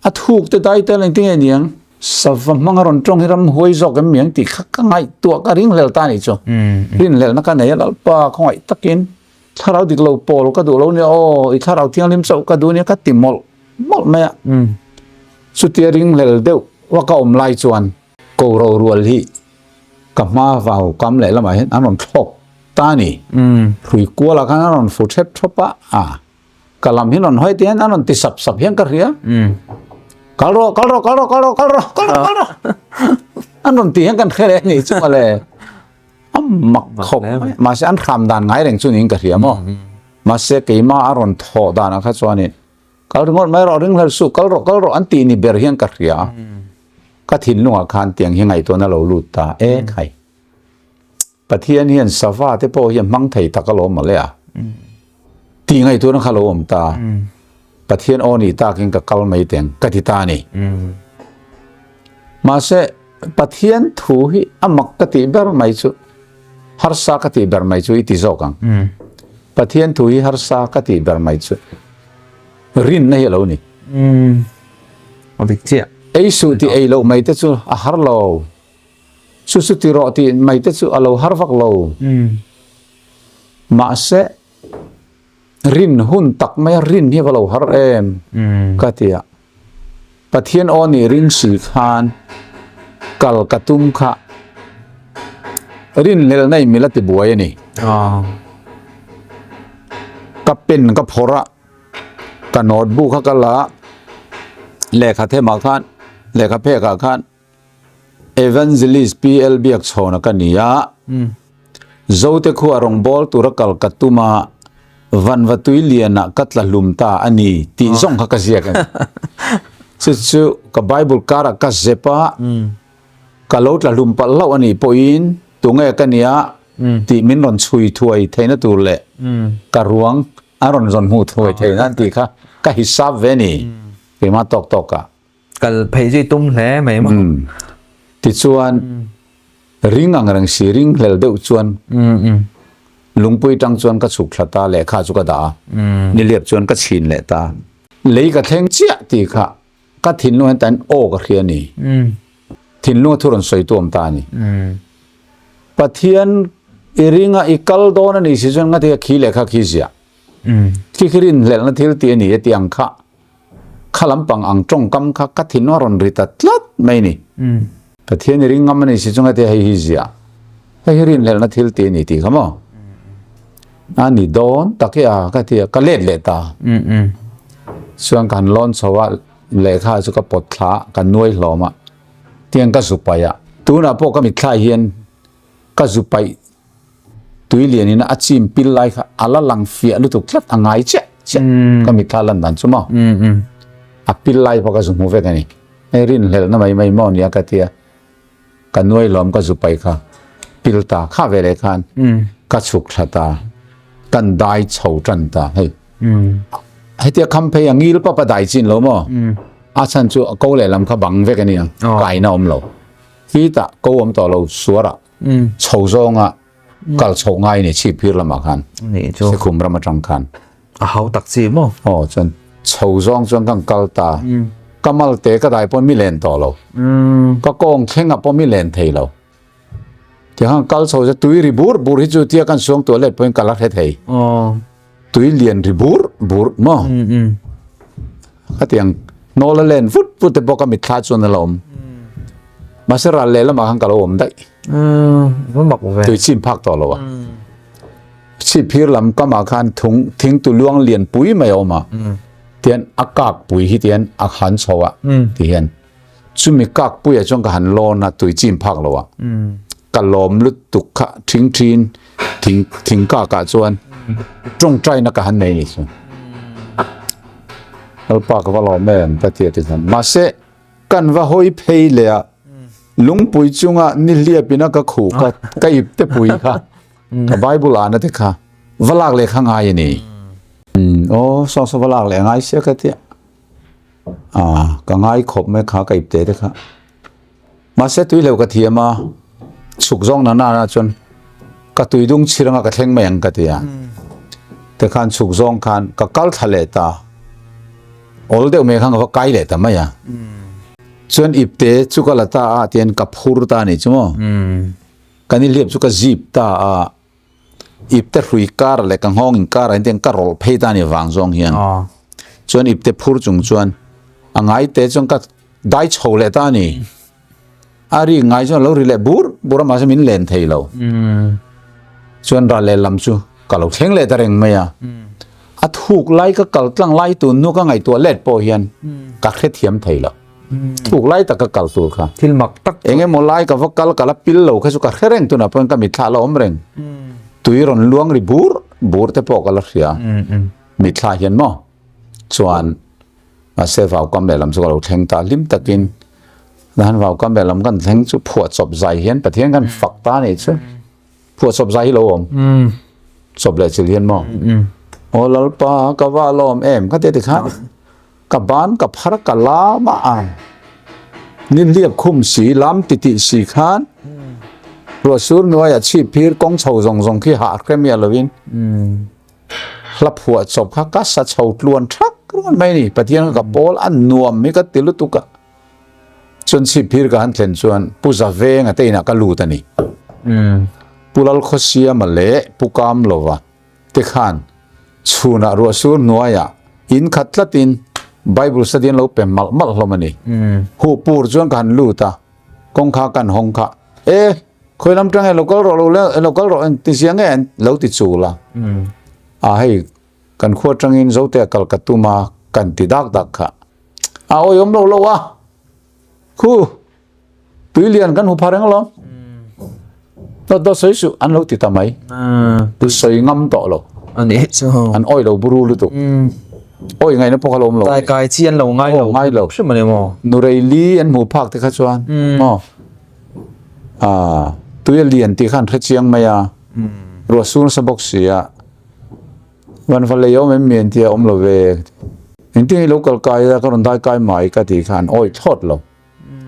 A thuk te dai tel engtin nge niang? Sava hmang a rawn tawng hi ram huai zawk em miang tih kha ka ngaihtuah ka ringhlel ta nih chu. Rinhlelna ka nei a Lalpa khawngaih takin thlarau dik lo pawl ka duh lo nia aw i thlarau thianghlim chauh ka duh nia ka ti mawlh mawlh mai a. Chutia ringhlel deuh va ka awm lai chuan ko rorual hi ka hma vau kam leh lamah hian an rawn thlawk ta a ni. Hrui kualah khan an rawn fu thep thawp a, a ka lam hi rawn hawi te hian an rawn ti sap sap hian ka hria. Kal rawh, kal rawh, kal rawh, kal rawh, kal rawh, kal rawh, kal rawh. An rawn ti hian kan hre leh a ni chu mawle. A mak khawp mai. Mahse an hram dan ngai reng chu niin ka hria maw. Mahse keimah a rawn thawh danah kha chuanin kal ringawt mai rawh, ring hlel suh, kal rawh, kal rawh an tih ni ber hian ka hria. Ka thinlungah khan tiang hi ngaihtuahna lo lut ta e khai. Pathian hian sava te pawh hi a hmang thei tak alawm mawle a. Tih ngaihtuahna kha lo awm ta. Pathian aw nih takin ka kal mai teng ka ti ta a ni. Mahse Pathian thu hi a mak ka tih ber mai chu harsa ka tih ber mai chu i ti zawk ang. Pathian thu hi harsa ka tih ber mai chu rinna hi a lo ni. A dik chiah. Ei suh tih ei loh mai te chu a har lo. Chu chu ti rawh tih mai te chu a lo har vak lo. Mahse rin hun tak mai a rin hi va lo har em ka ti a. Pathian aw nih ring si khan kal ka tum kha rin hlelna in mila ti buai a ni. Ka pen ka phawrh a. Ka notebook kha ka la a, lehkha themah khan, lehkha phekah khan Evangelist PL Biakchhawna ka ni a, Zote khua rawngbâwl tura kal ka tum a, Vanva tui lianah ka tla hlum ta a ni tih zawng kha ka ziak a ni. Chu chu ka Bible karah ka zep a, ka lo tla hlum palh hlauh a nih pawhin tunge ka nia tih min rawn chhui thuai theihna tur leh ka ruang A rawn zawn hmuh thuai thei nan tih kha ka hisap ve ni keimah tawk tawk ah. Kal phei zui tum hle mai maw. Tichuan ring ang reng si ring hlel deuh chuan lungpui tang chuan ka chhuk thla ta lehkha chu ka dah a, niliap chuan ka chhin leh ta. Lei ka thleng chiah tih kha ka thinlung hian tain aw ka hria ni. Thinlunga thu rawn sawi tu awm ta a ni. Pathian i ringa i kal dawn a nih si chuan ngati kha khi leh kha khi ziah. Khi khi rinhlelhna thil tih a ni e tih ang kha kha lampang ang tawngkam kha ka thinlung a rawn ri ta tlat mai a ni. Pathian i ring ngam a nih si chuan ngati hei hi ziah. Hei hi rinhlelhna thil tih a ni tih kha maw? A ni dawn tak i a ka ti a ka let leh ta. Chuan ka han lawn chho a lehkha chu ka pawt thla a ka nuai hlawm a. Tiang ka zu paih a. Tunah pawh ka mitthla hian ka zu paih tui lianin a chim pil lai kha a la lang fiah lutuk tlat a ngai chiah chiah ka mitthla lan dan chu maw. A pil lai pawh ka zu hmu vek a ni. Hei rinhlelhna mai mai maw nia ka tia ka nuai lawm ka zu paih kha pil ta kha ve leh khan ka chhuk thla ta kan dai chho tan ta hei. Hetia kham phei a ngil pap a dai chin lo maw? A chhan chu ko lehlam kha bang vek a nia, kaina awm lo. Khitah ko awm tawh lo suarah chho zawnga Kal chhoh ngai a ni chhip phir lamah khan. Nih chu. Sikhum ram atang khan. A hau tak chi maw? Aw chuan chho zawng chuan kan kal ta. Ka mal te ka dai pawn mi len tawh lo. Ka kawng thleng ah pawh mi len thei lo. Tiang kal chho chu tui ri bur bur hi chu tia kan suang tuah let pawhin ka la hre thei. Tui lian ri bur bur maw? Khatiang hnawl a len vut vut te pawh ka mitthla chuan a la awm. Mahse ral leh lamah khan ka lo awm daih. Tui chim phak tawh lo a. Chhipphir lam kamah khan thung thingtu luang lian pui mai a awm a. Tian a kak pui hi tian a han chho a ti hian. Chumi kak puiah chuan ka han lawn a tui chim phak lo a. Ka lawm lutuk kha thing thin thing thing kakah chuan tawngtaina ka han nei ni chu. Lalpa ka va lawm em ka ti a ti hian. Mahse kan va hawi phei leh a lungpui chunga ni hliapin a ka khuh ka ka ip te pui kha ka Bible ahna te kha va lak leh kha ngai a ni. Aw saw saw va lak leh ngai sia ka tia. Ah ka ngai khawp mai kha ka ip te te kha. Mahse tui hleuh ka thiam a, chhuk zawng na nana chuan ka tui dung chhir anga ka thleng mai ang ka ti a. Tikhan chhuk zawng khan ka kal thla leh ta, awl deuh mai khan ka va kai leh ta mai a. Chuan ipte chu ka la ta a tian ka phur ta a nih chu maw. Kan inhliap chu ka zip ta a. Ipte hrui kar leh ka nghawng in kar ah hian ka rawlh phei ta a ni vang zawng hian chuan ipte phur chung chuan a ngai te chuan ka dai chho leh ta a ni. A ri ngai chuan a lo ri leh bur bur a mahse min len thei lo. Chuan ral leh lam chu ka lo thleng leh ta reng mai a. A thuk lai ka kal tlang lai tun hnu ka ngaihtuah let pawh hian ka hrethiam thei lo. Thuk lai tak ka kal tur kha. Thil mak tak. Eng emaw lai ka va kal ka la pil lo kha chu ka hre reng tunah pawhin ka mitthla la awm reng. Tui rawn luang ri bur bur te pawh ka la hria. Mitthla hian maw chuan mahse vaukam lehlam chu ka lo thleng ta hlim takin han vaukam lehlam kan thleng chu phuahchawp zai hian Pathian kan fak ta a nih chu. Phuahchawp zai hi lo awm. Chawp leh chil hian maw. Aw Lalpa ka va lawm em ka ti ti khan. Ka ban ka phar ka lam a ang. Ni hliap khum si lam ti tih si khan ruah sur hnuaiah chhip phir kawng chho zawng zawng khi hah hre miah lovin hla phuah chawp kha ka sa chho tluan thak ruan mai a ni. Pathian kha ka pawl a nuam hi ka ti lutuk a. Chuan chhip phir ka han thlen chuan Pu Zavenga te inah ka lut a ni. Pu Lalkhawsiama leh Pu Kamlova te khan Chhunah ruah sur hnuaiah in khat tlatin Bible study an lo pe malh malh hlawm a ni. Huh pur chuan ka han lut a, kawngkha kan hawng kha, E, khawi lam tang e lo kal rawh lo le, lo kal rawh eng ti zia nge an lo ti chul a. A hei, kan khua tangin Zotea kal ka tum a, kan ti dak dak kha. A awiawm lo lo a, khu, Tui lian kan hmu pha reng alawm. Dawt dawt sawi suh an lo ti ta mai. Tu sawi ngam tawh lo. Ani chu. An awi lo buru lutuk. Awi ngaihna pawh kha lo awm lo. Tai kai chi an lo ngai lo. Ngai lo. Hrim ani maw. Nurei li an hmu phak te kha chuan. Maw. Ah, tui a lian tih kha an hre chiang mai a. Ruah sur nasa bawk si a. Van va lei awm em mi an tia awm lo ve. Engtin nge i lo kal kai a ka rawn dai kai mai ka tih kha an awi thlawt lo.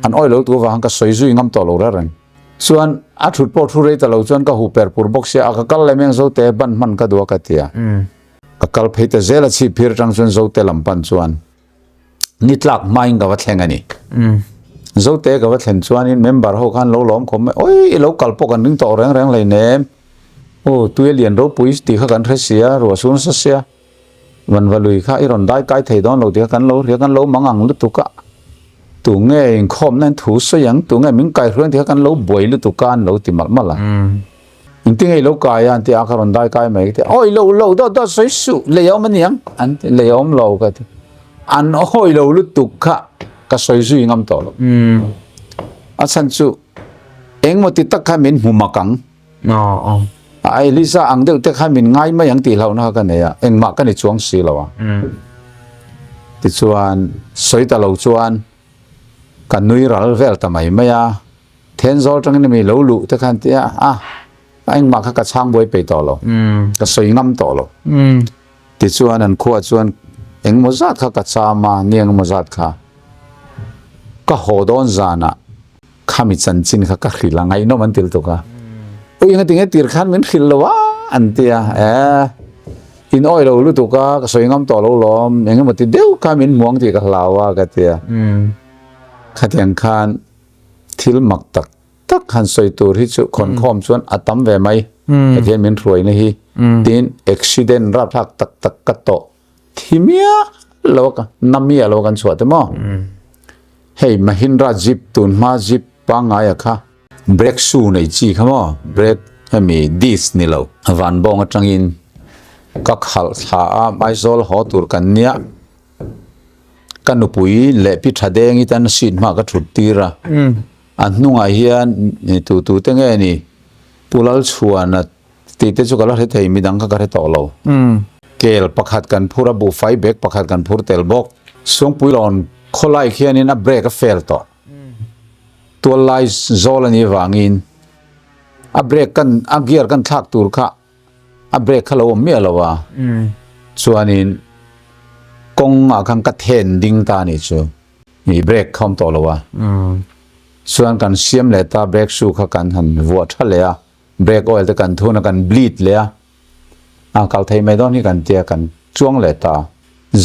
An awi lo tu avang ka sawi zui ngam tawh lo reng reng. Chuan a thut pawh thu rei ta lo chuan ka huh per pur bawk sia a ka kal leh meng Zote ban hman ka duh a ka ti a. Ka kal phei ta zel a chhip phir atang chuan Zote lam pan chuan ni tlak hmain ka va thleng a ni. Zote ka va thlen chuanin member ho khan lo lawm khawp mai oi i lo kal pawh kan ring tawh reng reng hleinem aw tui a lian ropui tih kha kan hre sia ruah sur nasa sia. Vanva lui kha i rawn dai kai thei dawn lo tih kha kan lo hria, kan lo mang ang lutuk a, tu nge inkhawmna in thu sawi ang, tu nge min kai hruai ang tih kha kan lo buai lutuk a an lo ti malh malh a. Engtin nge i lo kai a an ti a, ka rawn dai kai mai ka ti a, awi lo lo dawt dawt sawi suh, lei a awm a ni ang an ti, lei a awm lo ka ti, an awi lo lutuk kha ka sawi zui ngam tawh lo. A chhan chu engmaw ti tak kha min hmu mak ang. A Elisa ang deuh te kha min ngai mai ang tih hlauhna kha ka nei a, engmah ka ni chuang si lo a. Tichuan sawi ta lo chuan ka nui ral vel ta mai mai a, Thenzawl atangin mi lo luh te khan tia a, engmah kha ka chhang buai peih tawh lo, ka sawi ngam tawh lo. Tichuan an khuaah chuan engmaw zat kha ka cham a, ni engmaw zat kha ka haw dawn zanah, Khami chanchin kha ka hrilh a, ngaihnawm an til tuk a. Ui engati nge tir khan min hrilh lo a an ti a, eh in awih lo lutuk a ka sawi ngam tawh lo lawm eng emaw ti deuh kha min hmuang tih ka hlau a ka ti a. Khatiang khan thil mak tak tak han sawi tur hi chu khawnkhawm chuan a tam ve mai. Pathian min hruaina hi tin accident rapthlak tak tak ka tawh thi miah lo a na miah lo a kan chhuah te maw. Hei Mahindra Jeep tun hma Jeep pangngai a kha brake shoe nei chi kha maw brake hemi disc ni lo vanbawng atangin ka khalh thla a Aizawl haw tur kan nia. Ka nupui leh pi tha deng i tan seat hma ka thut tir a, a hnungah hian tu tu te nge ni Pu Lalchhuana tih te chu ka la hre thei midang kha ka hre tawh lo. Kel pakhat kan phur a, buhfai bag pakhat kan phur tel bawk. Sungpuilawn khawlai khianin a brake a fail tawh. Tuallai zawl a nih vangin a brake kan a gear kan thlak tur kha a brake kha lo awm miah lo a, chuanin kawng ah khan ka then ding ta anih chu, ih brake kha awm tawh lo a, chuan kan siam leh ta brake shoe kha kan han vuah tha leh a, brake oil te kan thun a kan bleed leh a, a kal thei mai dawn hi kan tia kan chuang leh ta,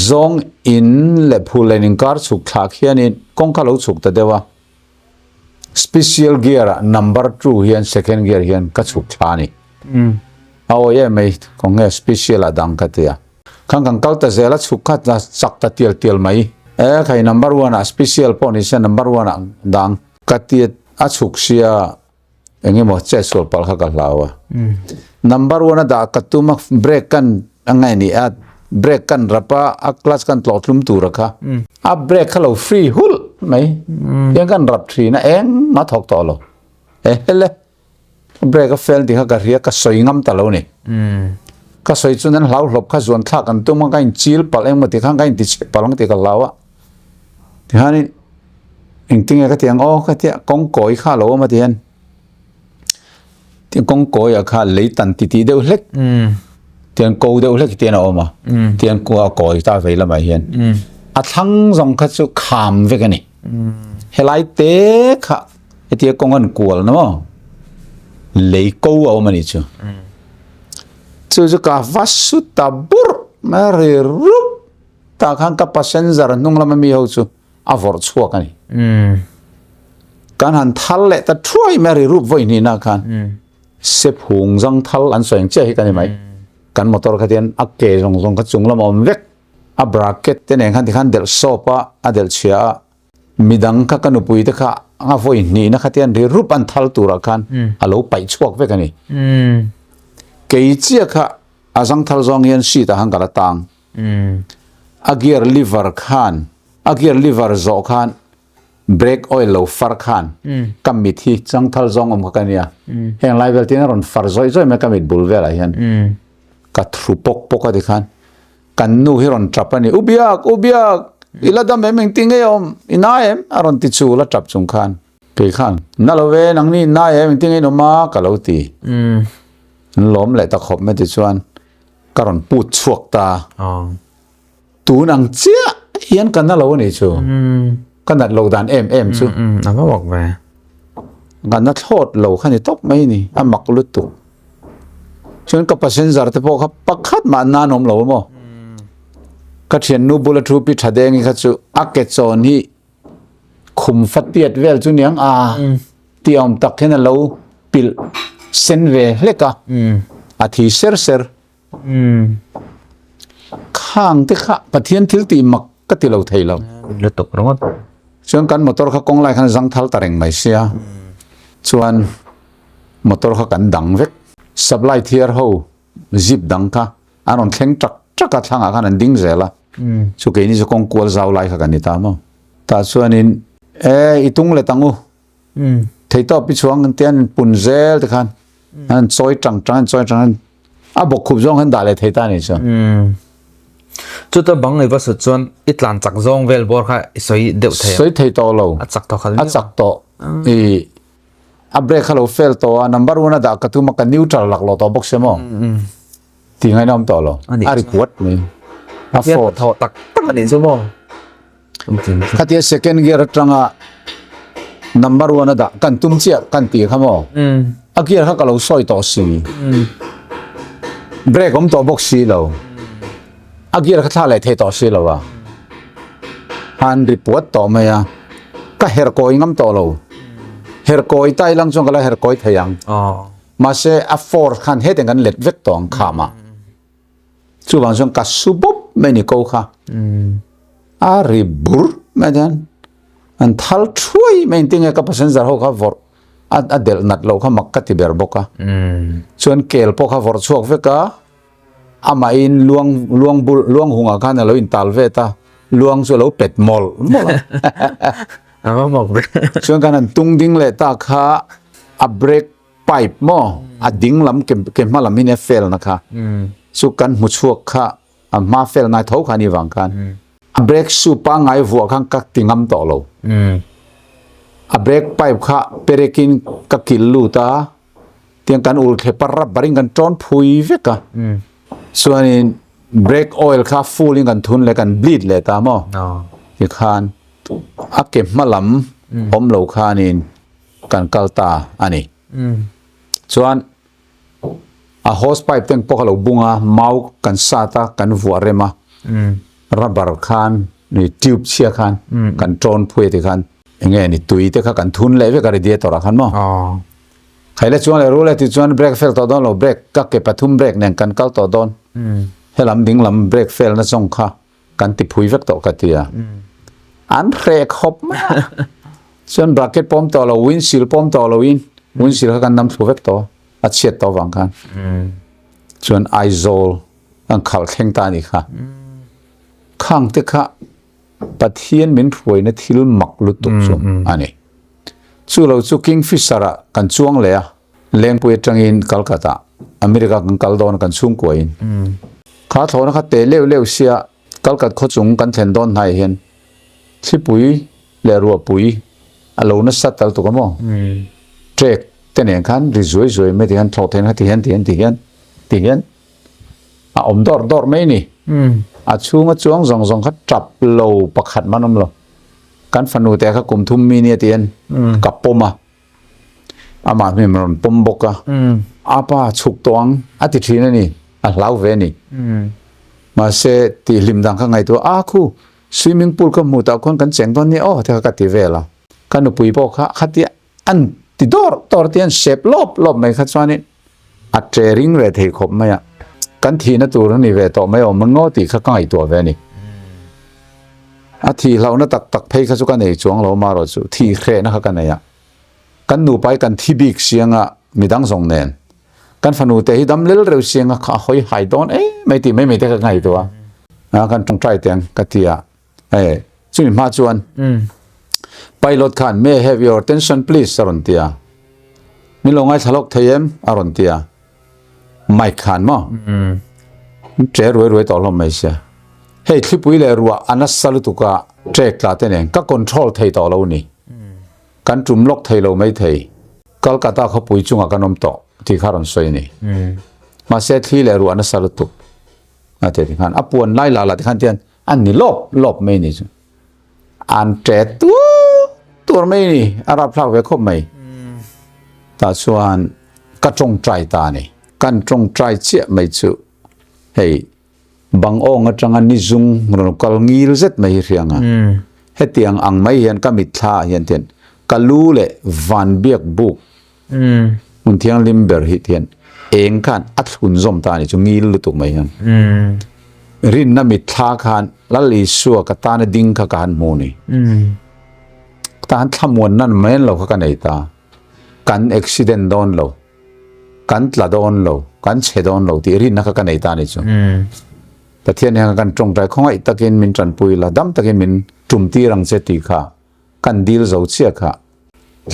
zawng in leh phul len inkar chhuk thlak hianin kawng kha lo chhuk ta deuh a. Special gear ah number 2 hian second gear hian ka chhuk thla a ni. A awi em mai kawng nge special ah dang ka tia. Khan kan kal ta zel a chhuk kha chak ta tial tial mai. E khai number 1 ah special pawh ni se number 1 ah dang ka tia a chhuk sia eng emaw chet sual palh kha ka hlau a. Number 1 a dah ka tum a brake kan a ngai ni a brake kan rap a a clutch kan tlawh tlum tur a kha a brake kha lo free hulh mai tiang kan rap thin a engmah thawk tawh lo e hele brake a fail tih kha ka hria ka sawi ngam ta lo ni ka sawi chuan an hlau hlawp kha zuan thlak an tum a ka in chil palh engmaw tih khan ka in ti chhe palh ang tih ka hlau a tihianin engtinge ka ti ang aw ka tia kawng kawi kha a lo awm a ti hian Tiang kawng kawiah kha lei tan ti tih deuh hlek tiang ko deuh hlek tian a awm a tiang kua kawi ta vei lamah hian a thlang zawng kha chu kham vek a ni helai te kha hetia kawng an kual na maw lei ko a awm a ni chu chu chu ka va su ta burh mai a ri rup tah khan ka passenger hnung lama mi ho chu a vawrh chhuak a ni. Kan han thal leh ta thuai mai a ri rup vawi hnihna khan sephung zang thal an sawi ang chiah hi ka ni mai. Kan motor kha tian a ke zawng zawng kha chung lam a awm vek. A bracket te nen khan tikhan delh sawp a, a delh chhia a. Midang kha ka nupui te kha a vawi hnihna kha tian ri rup an thal turah khan a lo paih chhuak vek a ni. Kei chiah kha a zang thal zawng hian seat ah khan ka la tang. A gear lever khan a gear lever zawh khan brake oil lo far khan ka mit hi changthal zawng awm kha ka nia heng lai vel tin a rawn far zawih zawih mai ka mit bul velah hian ka thu pawk pawk a ti khan kan nu hi rawn tap a ni u biak u biak i la dam em engtin nge awm i na em a rawn ti chul a tap chung khan kei khan na lo ve nangni in na em engtin nge in awm a ka lo ti an lawm leh ta khawp mai ti chuan ka rawn put chhuak ta. Tun ang chiah hian ka na lo a nih chu. Ka nat lo dan em em chu. A va mak ve. Ka na thlawt lo kha ni tawp mai ni. A mak lutuk. Chuan ka passenger te pawh kha pakhat mah nan awm lo maw. Ka thiannu bula thu pi tha deng hi kha chu a ke chawn hi khum fa tiat vel chu niang a tih awm tak hian a lo pilh sen ve hlek a a thi ser ser khang te kha Pathian thil tih mak ka ti lo thei lo lutuk ringawt chuan kan motor kha kawng lai khan zang thal ta reng mai sia chuan motor kha kan dang vek supply thiar ho zip dang kha an rawn thleng tak tak a thlangah khan an ding zel a chu keini chu kawng kual zau lai kha kan ni ta maw tah chuanin e i tung let ang u theitawp i chhuang an tia an pun zel te khan an chawi tang tang an chawi tang a bawk khup zawng khan dah leh thei ta ni chu chuta bang i va sut chuan i tlan chak zawng vel bawr kha i sawi deuh thei sawi thei tawh lo a chak tawh kha a chak tawh i a brake kha lo fail tawh a number one a dah ka tum a ka neutral lak lo tawh bawk sia maw tih ngaihna awm tawh lo a ri puat mai a force thaw tak tak a nih chu maw khatia second gear atanga number one a dah kan tum chiah kan tih kha maw. A gear kha ka lo sawi tawh si. Brake awm tawh bawk si lo. A gear kha thla leh thei tawh si lo a. Han ri puat tawh mai a. Ka her kawi ngam tawh lo. Her kawi ta ilang chuan ka la her kawi thei ang. Mahse a force khan hetiang kan let vek tawh ang kham ah. Chuvang chuan ka su bawp mai ni ko kha. A ri bur mai hian an thal thuai mai engtin nge ka passenger ho kha vawrh a a delh nat loh kha mak ka ti ber bawk a. Chuan kel pawh kha vawrh chhuak vek a, amahin luang luang bul luang hungah khan a lo intal ve ta, luang chu a lo pet mawlh mawlh a. A va mak ve. Chuan khan an tung ding leh ta kha a brake pipe maw a ding lam ke ke hma lam hi nia fel na kha chu kan hmu chhuak kha a hma fel ngai tho kha ni vang khan a brake shoe pangngai vuah khan ka ti ngam tawh lo a brake pipe kha perekin ka kil lut a tiang kan ul thle par rap barin kan tawn phui vek a chuanin brake oil kha full in kan thun leh kan bleed leh ta maw tikhan a ke hma lam awm lo khanin kan kal ta a ni. Chuan a hose pipe ten pawh kha lo bung a, mau kan sat a, kan vuah rem a, rubber khan ni tube chhia khan kan tawn phui a ti khan enge ni tui te kha kan thun leh vek a radiator ah khan maw. Khaile chuan leh rul e ti chuan brake fail tawh dawn lo, brake ka ke pathum brake nen kan kal tawh dawn. Helam ding lam brake fail na zawng kha kan ti phui vek tawh ka ti a. An hreh khawp mai a. Chuan bracket pawm tawh lo, windshield pawm tawh lo in windshield kha kan nam thlu vek tawh a chhiat tawh vang khan. Chuan Aizawl kan khalh thleng ta a ni kha. Khang te kha Pathian min hruaina thil mak lutuk chu a ni. Chu lo chu Kingfisher ah kan chuang leh a. Lengpui atangin Calcutta, America kan kal dawn a kan chhungkuain. Kha thlawhna kha teh leuh leuh sia Calcutta khawchung kan thlen dawn hnaiah hian thlipui leh ruahpui a lo nasa tal tuk a maw? Trek te nen khan ri zuai zuai mai ti hian thlawh theihna kha ti hian ti hian ti hian ti hian a awm dawrh dawrh mai ni. A chhunga chuang zawng zawng kha tap lo pakhat man awm lo. Kan fanu te kha kum thum mi nia ti hian ka pawm a. Amah hming rawn pawm bawk a, a pa chhuk tawh ang a ti thin a ni, a hlau ve a ni. Mahse tih hlim dang kha ngaihtuah a, khu swimming pool ka hmuh tah khuan kan cheng dawn nia aw ti kha ka ti vel a. Ka nupui pawh kha khatia an ti dawr dawr te an sep lawp lawp mai kha chuanin a che ring ve thei khawp mai a, kan thihna tur a ni ve tawh mai awm ang aw tih kha ka ngaihtuah ve a ni. A thih hlauhna tak tak phei kha chu ka nei chuang lo marawh chu thih hrehna kha ka nei a, kan nupa hi kan thi bik siang a midang zawng nen kan fanu te hi dam lel reuh siang a kha a hawi hai dawn em mai tih mai mai te ka ngaihtuah a, kan tawngtai teng ka ti a, hei chumi hma chuan pilot khan may I have your attention please a rawn ti a, min lo ngaithla lawk thei em a rawn ti a, mic khan maw che ruai ruai tawh hlawm mai sia hei thlipui leh ruah a nasa lutuk a trek tla te nen ka control thei tawh lo ni kan tum lawk thei lo mai thei Kolkata khawpui chungah kan awm tawh tih kha rawn sawi a ni mahse thli leh ruah a nasa lutuk a ti khan a puan lai lah lah ti khan tian a ni lawp lawp mai ni chu an ṭe tuar tuar mai ni a rapthlak ve khawp mai tah chuan ka tawngtai ta a ni kan tawngtai chiah mai chu hei bang awng atanga ni zung rawn kal ngil zet mai hi hriang a hetiang ang mai hian ka mitthla ah hian tian ka lu leh van biak buk hmun thianghlim ber hi tian eng khan a thlun zawm ta a ni chu ngil lutuk mai hian rinna mitthla khan Lal Isua ka tana ding kha ka han hmu ni ka tan thlamuan nan mai lo kha ka nei ta kan accident dawn lo kan tla dawn lo kan chhe dawn lo tih rinna kha ka nei ta a ni chu Pathian hian kan tawngtai khawngaih takin min tanpui la dam takin min tum tir ang che tih kha Kan dil zo chiah kha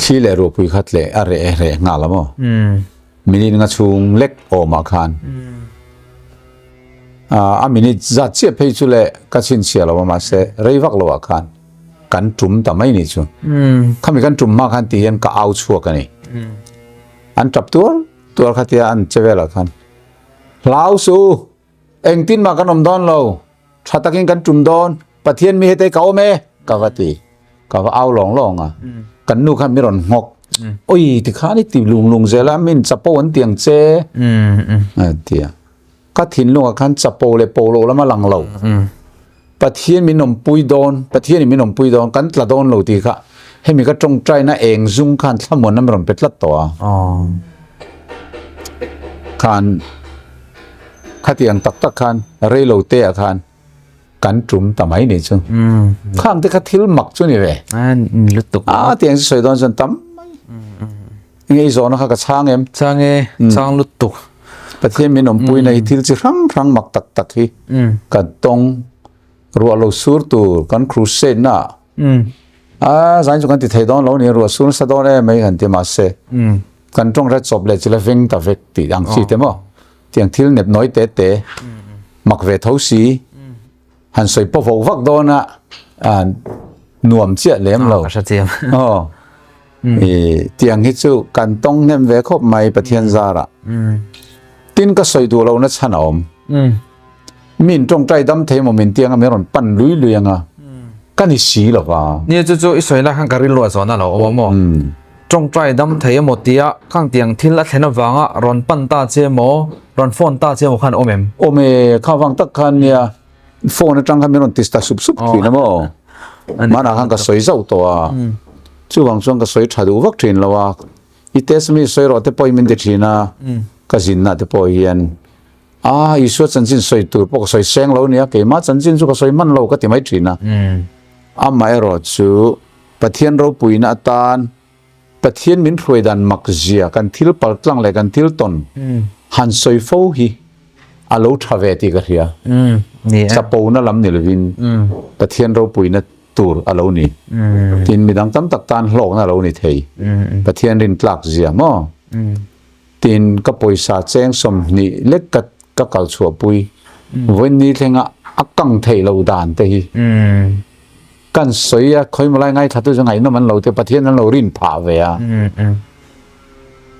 thli leh ruahpui kha tleh a reh reh nghal a maw? Minute nga chhung lek awmah khan a minute zat chiah phei chu le ka chhinchhiah lo a mahse rei vak loah khan kan tum ta mai nih chu. Khami kan tum hma khan ti hian ka au chhuak a ni. An tap tuar tuar kha tia an che velah khan hlau su engtin mah kan awm dawn lo. Tha takin kan tum dawn, Pathian mi hetei ka awm e, ka va ti. Ka va au lawng lawng a. Kan nu khan mi rawn nghawk. Oi tikhan i ti lung lung zel a min chapo an ti ang che a ti a. Ka thinlungah khan chapo leh po loh lam a lang lo. Pathian min awmpui dawn, Pathian in min awmpui dawn, kan tla dawn lo tih kha hemi ka tawngtaina eng zung khan thlamuan lam rawn pe tlat tawh a. Khan khatiang tak tak khan reilo te ah khan kan tum ta mai ni chu. Khang te kha thil mak chu ni ve. A tiang chu sawi dawn chuan tam mai. Ngei zawhna kha ka chhang em? Chhang e, chhang lutuk. Pathian min awmpui na hi thil chi hrang hrang mak tak tak hi kan tawng ruah lo sur tur kan crusade na a zain chu kan ti thei dawn lo ni ruah sur nasa dawn em mai kan ti mahse kan tawng hre chawp leh chila veng ta vek tih ang chi te maw tiang thil nep nawi te te mak ve tho si han sawi pawh vawk vak dawn a nuam chiah lem lo ka hre chiam aw i tiang hi chu kan tawng hnem ve khawp mai Pathian zara tin ka sawi duh lo na chhan a awm min tawngtai dam thei maw min tiang a min rawn pan lui lui anga ka ni si lo va nia chu chu i sawi na khan ka rilru a zawn a lo awm maw tawngtai dam thei emaw tia khang tiang thil a thlen avanga rawn pan ta che maw rawn phone ta che maw khan awm em awm e kha vang tak khan nia phone atang khan min rawn ti ta sup sup thin a maw manah khan ka sawi zauh tawh a chuvang chuan ka sawi tha duh vak thin lo a i test mi sawi rawh te pawh hi min ti thin a ka zinna te pawh hian a Isua chanchin sawi tur pawh ka sawi seng lo nia keimah chanchin chu ka sawi hman lo ka ti mai thin a amaherawh chu Pathian ropuina atan Pathian min hruai dan mak zia kan thil pal tlang leh kan thil tawn han sawi fo hi a lo tha ve tih ka hria. Chapona lam ni lovin Pathian ropuina tur a lo ni. Tin midang tam tak tan hlawkna a lo ni thei. Pathian rin tlak zia maw? Tin ka pawisa cheng 20 lek ka ka kal chhuahpui. Vawiin ni thlenga a kang theih loh dan te hi. Kan sawi a, khawi malai ngaithla tu chu ngaihnawm an lo te, Pathian an lo rin phah ve a.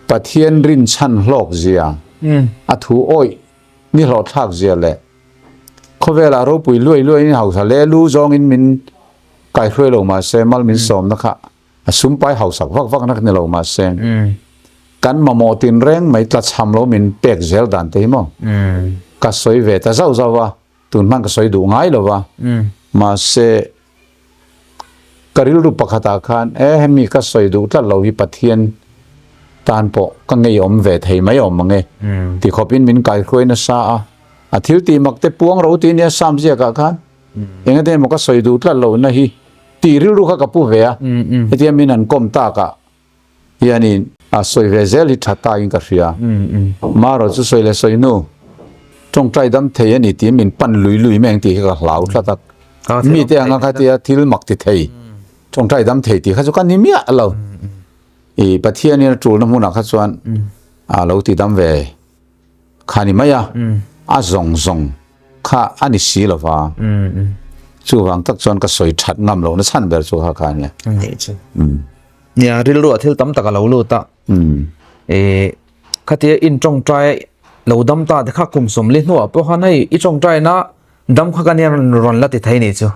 Pathian rin chhan hlawk zia, a thu awih ni hlawh thlak zia leh khawvelah ropui luai luai in hausa le lu zawngin min kaihruai lo mahse mal min sawmna kha a sumpai hausak vak vak na ni lo mahse kan mamawh tin reng mai tlachham lo min pek zel dan te hi maw ka sawi ve ta zauh zauh a. Tun hman ka sawi duh ngai lo va, mahse ka rilru pakhatah khan e hemi ka sawi duh tlat lo hi Pathian tan pawh ka ngeiawm ve thei mai awm ang e ti khawpin min kaihruai nasa a, a thil tih mak te puang ro tih nia Psalm ziakah khan engate emaw ka sawi duh tlat lohna hi tih rilru kha ka pu ve a, hetia min han kawm takah Hianin a sawi ve zel hi tha ta in ka hria. Marawh chu sawi leh sawi nu tawngtai dam thei a ni tiin min pan lui lui mai ang tih hi ka hlau tlat a. Mite anga kha tia thil mak ti thei tawngtai dam thei tih kha chu ka ni miah lo. I Pathianin a tulna hmunah kha chuan a lo ti dam ve kha ni mai a, a zawng zawng kha a ni si lo va. Chuvang tak chuan ka sawi that ngam lohna chhan ber chu kha kha a nia. Nia, rilru ah thil tam tak a lo lut a. E, khatia in tawngtai lo dam ta te kha kum 40 hnuah pawh khan hei i tawngtaina dam kha kan hian rawn la ti thei ni chu.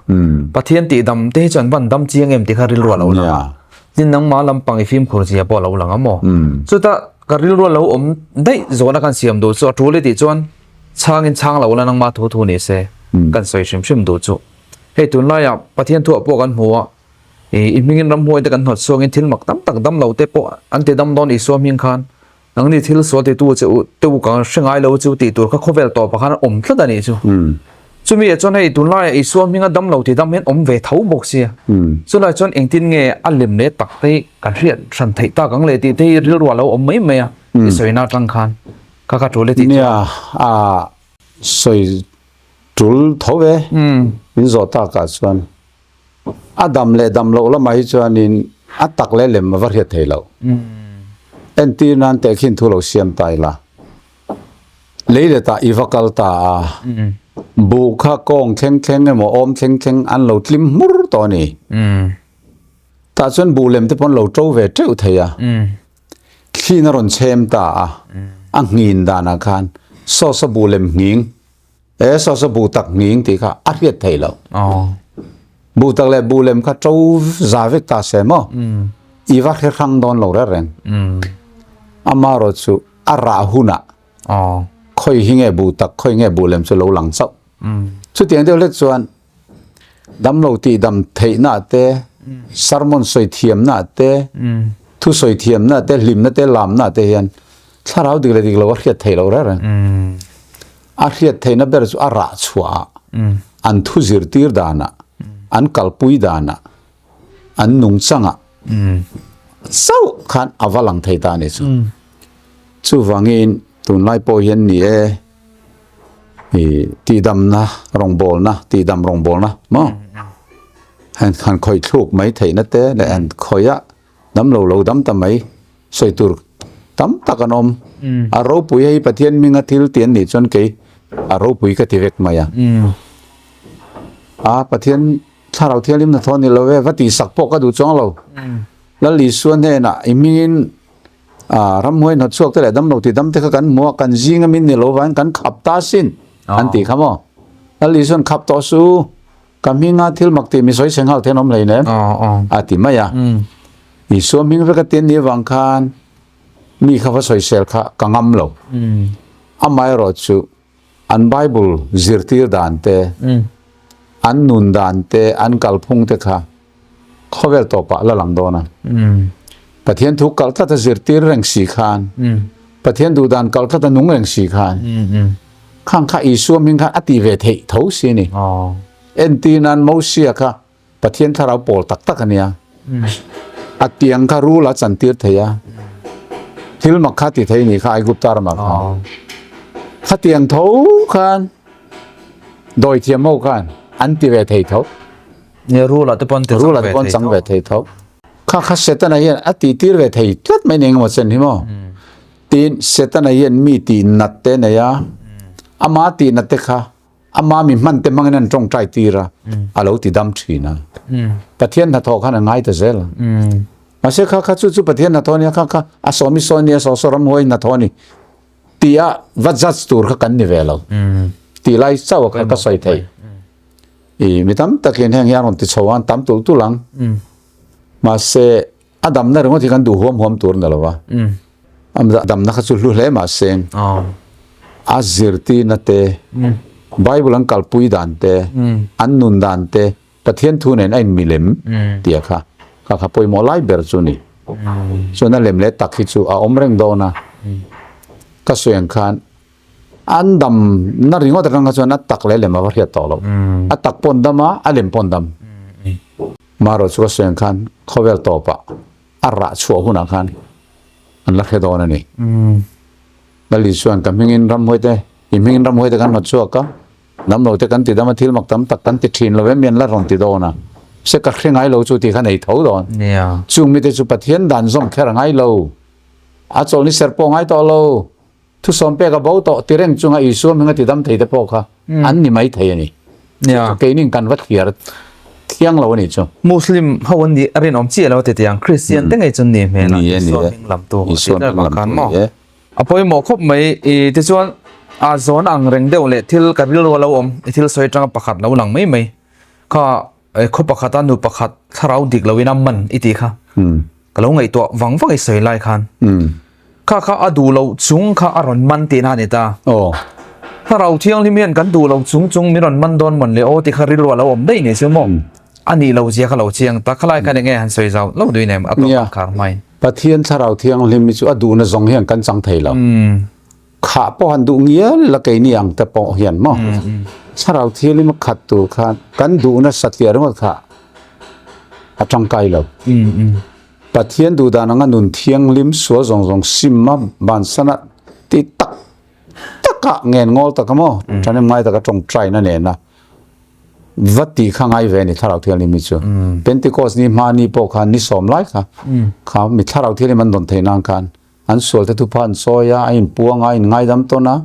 Pathian tih dam te hi chuan van dam chiang em tih kha rilru a lo lang a. Tin nangmah lampang i fimkhur zia pawh a lo lang a maw. Chuta ka rilru a lo awm daih zawhna kan siam duh chu a tul i tih chuan chhangin chhang lo la nangmah thu thu ni se kan sawi hrim hrim duh chu. Hei tunlaiah Pathian thuah pawh kan hmu a. I hmingin ramhuai te kan hnawt chhuangin thil mak tam tak dam lo te pawh an ti dam dawn Isua hming khan nangni thil sual titu che u te u ka hre ngai lo chu tih tur kha khawvel tawpah khan awm tlat a nih chu. Chumi ah chuan hei tunlaiah Isua hminga dam lo ti dam hian awm ve tho bawk sia. Chulai chuan engtin nge a lem leh tak te hi kan hriat hran theih tak ang le tih te hi rilru a lo awm mai mai a i sawina atang khan kha kha tul e tih chuan. Nia a sawi tul tho e min zawh takah chuan. A dam leh dam loh lamah hi chuanin a tak leh lem a va hriat thei loh. Entir nan tehkhin thu lo siam ta ila. Lei letah i va kal ta a, buh kha kawng thleng thleng emaw awm thleng thleng an lo tlim hmur tawh a ni. Tah chuan buh lem te pawh an lo to ve teuh thei a. Thliin a rawn chhem ta a, a nghin danah khan saw saw buh lem nghing E saw saw buh tak nghing tih kha a hriat theih loh. Buh tak leh buh lem kha to za vek ta se maw? i va hre hrang dawn lo reng reng. Amaherawhchu a rah hunah khawi hi nge buh tak, khawi nge buh lem chu lo lang chauh. Chutiang deuh hlek chuan damlo tihdam theihna te, sermon sawi thiamna te, thu sawi thiamna te, hlimna te, lamna te hian thlarau dik leh dik lo a hriat theih loh reng reng. A hriat theihna ber chu a rah chhuahah, an thu zirtir danah, an kalpui danah, an nungchangah chauh khan a va lang thei ta a ni chu. Chuvangin tunlai pawh hian ni e i tihdamna rawngbawlna, tihdam rawngbawlna maw han han khawih thluk mai theihna te leh han khawih a dam lo lo dam ta mai sawi tur tam tak an awm. A ropui hei Pathian hminga thil ti an nih chuan kei a ropui ka ti vek mai a. A Pathian Thlarau Thianghlim hnathawh a ni lo e, va tihsak pawh ka duh chuang lo. Lal Isua hnenah i hmingin ramhuai hnawtchhuak te leh damlo ti dam te kha kan hmu a, kan zing a min ni lo vangin kan khap ta asin an tih kha maw? Lal Isua'n khap tawh su, ka hminga thil mak tih mi sawi chhe nghal thein awm hlei nem a ti mai a. Isua hming vek a ti an nih avang khan mi kha va sawisel kha ka ngam lo. Amaherawhchu An Bible zirtir dan te, an nun dan te, an kalphung te kha khawvel tawpah la lang dawn a. Pathian thu kalh tlat a zirtir reng si khan, Pathian duh dan kalh tlat a nung reng si khan, khang kha Isua hming khan a ti ve theih tho si a ni. Entir nan Mosia kha Pathian thlarau pawl tak tak a nia. A tiang kha rul a chantir thei a. Thil mak kha ti thei ni kha Aigupta ramah khan. Khatiang tho khan dawithiam ho khan an ti ve thei tho. Nia rul ah te pawh an ti Rul ah te pawh an chang ve thei tho. Kha kha Setana hian a tih tir ve thei tlat mai ni engemaw chen hi maw. Tin Setana hian mi tih nat te nei a. Ama tih nat te kha Ama mi hman te hmangin an tawngtai tir a, a lo ti dam thin a. Pathian hnathawh khan a ngai ta zel a. Mahse kha kha chu chu Pathian hnathawh a nia, kha kha a sawmi sawi a nia, saw saw ramhuai hnathawh a ni tih a va judge tur kha kan ni ve lo. Tih lai chauh a kha ka sawi thei. I mi tam takin heng hi a rawn ti chho a, an tam tulh tulh ang. Mahse A damna ringawt hi kan duh huam huam tur ni lo va, a damna kha chu hlu hle mah se, a zirtirna te, Bible an kalpui dan te, an nun dan te, Pathian thu nen a inmilem tih kha, kha kha pawimawh lai ber chu a ni. Chuan a lem leh tak hi chu a awm reng dawn a, ka sawi ang khan an damna ringawt atang kha chuan a tak leh lem a va hriat tawh lo. A tak pawh an dam a, a lem pawh an dam. Marawh chu ka sawi ang khan khawvel tawpah a rah chhuah hunah khan an la hre dawn a ni. Lali chuan ka hmingin ramhuai te, i hmingin ramhuai te kan hnawt chhuak a, damlo te kan ti dam a, thil mak tam tak kan ti thin lo em mi an la rawn ti dawn a, se ka hre ngai lo chu tih kha nei tho dawn. Chung mite chu Pathian dan zawm kher a ngai lo, a chawlhni ser pawh a ngai tawh lo, Thusawm pek a bo tawh ti reng chunga Isua hminga ti dam thei te pawh kha an ni mai thei a ni. Chu chu keinin kan va thliar thiang lo a ni chu. Muslim ho an nih a rinawm chiah lo titi ang Christian te ngei chu an ni hmel a Isua hming lam tu tih ber vang khan maw. A pawimawh khawp mai i tichuan a zawn ang reng deuh leh thil ka rilru a lo awm i thil sawi atanga pakhat lo lang mai mai kha khaw pakhata nu pakhat thlarau dik loin a man i tih kha Ka lo ngaihtuah vang vang i sawi lai khan. Kha kha a duh loh chung kha a rawn man tihna a ni ta. Aw. Thlarau Thianghlim hian kan duh loh chung chung min rawn man dawn mawn le aw ti kha rilru a lo awm daih ni chu maw? A nih loh zia kha lo chiang ta. Khalai khan enge han sawi zau lo duin em a tawk ang khar hmain. Pathian Thlarau Thianghlim hi chu a duhna zawng hian kan chang thei lo. Khah pawh han duh ngial la keini ang te pawh hian maw? Thlarau Thianghlim a khat tur khan kan duhna satliah ringawt kha a tangkai lo. Pathian duh dan anga nun thianghlim sual zawng zawng sim a bansana tih tak taka ngen ngawl taka maw thahnem ngai taka tawngtaina nena va tih kha ngai ve a ni Thlarau Thianghlim hi chu. Pentecost ni hma ni pawh khan ni sawm lai kha kha mi Thlarau Thianghlim an dawn theih nan khan an sual te thupha an sawi a, a inpuang a, a inngaidam tawn a,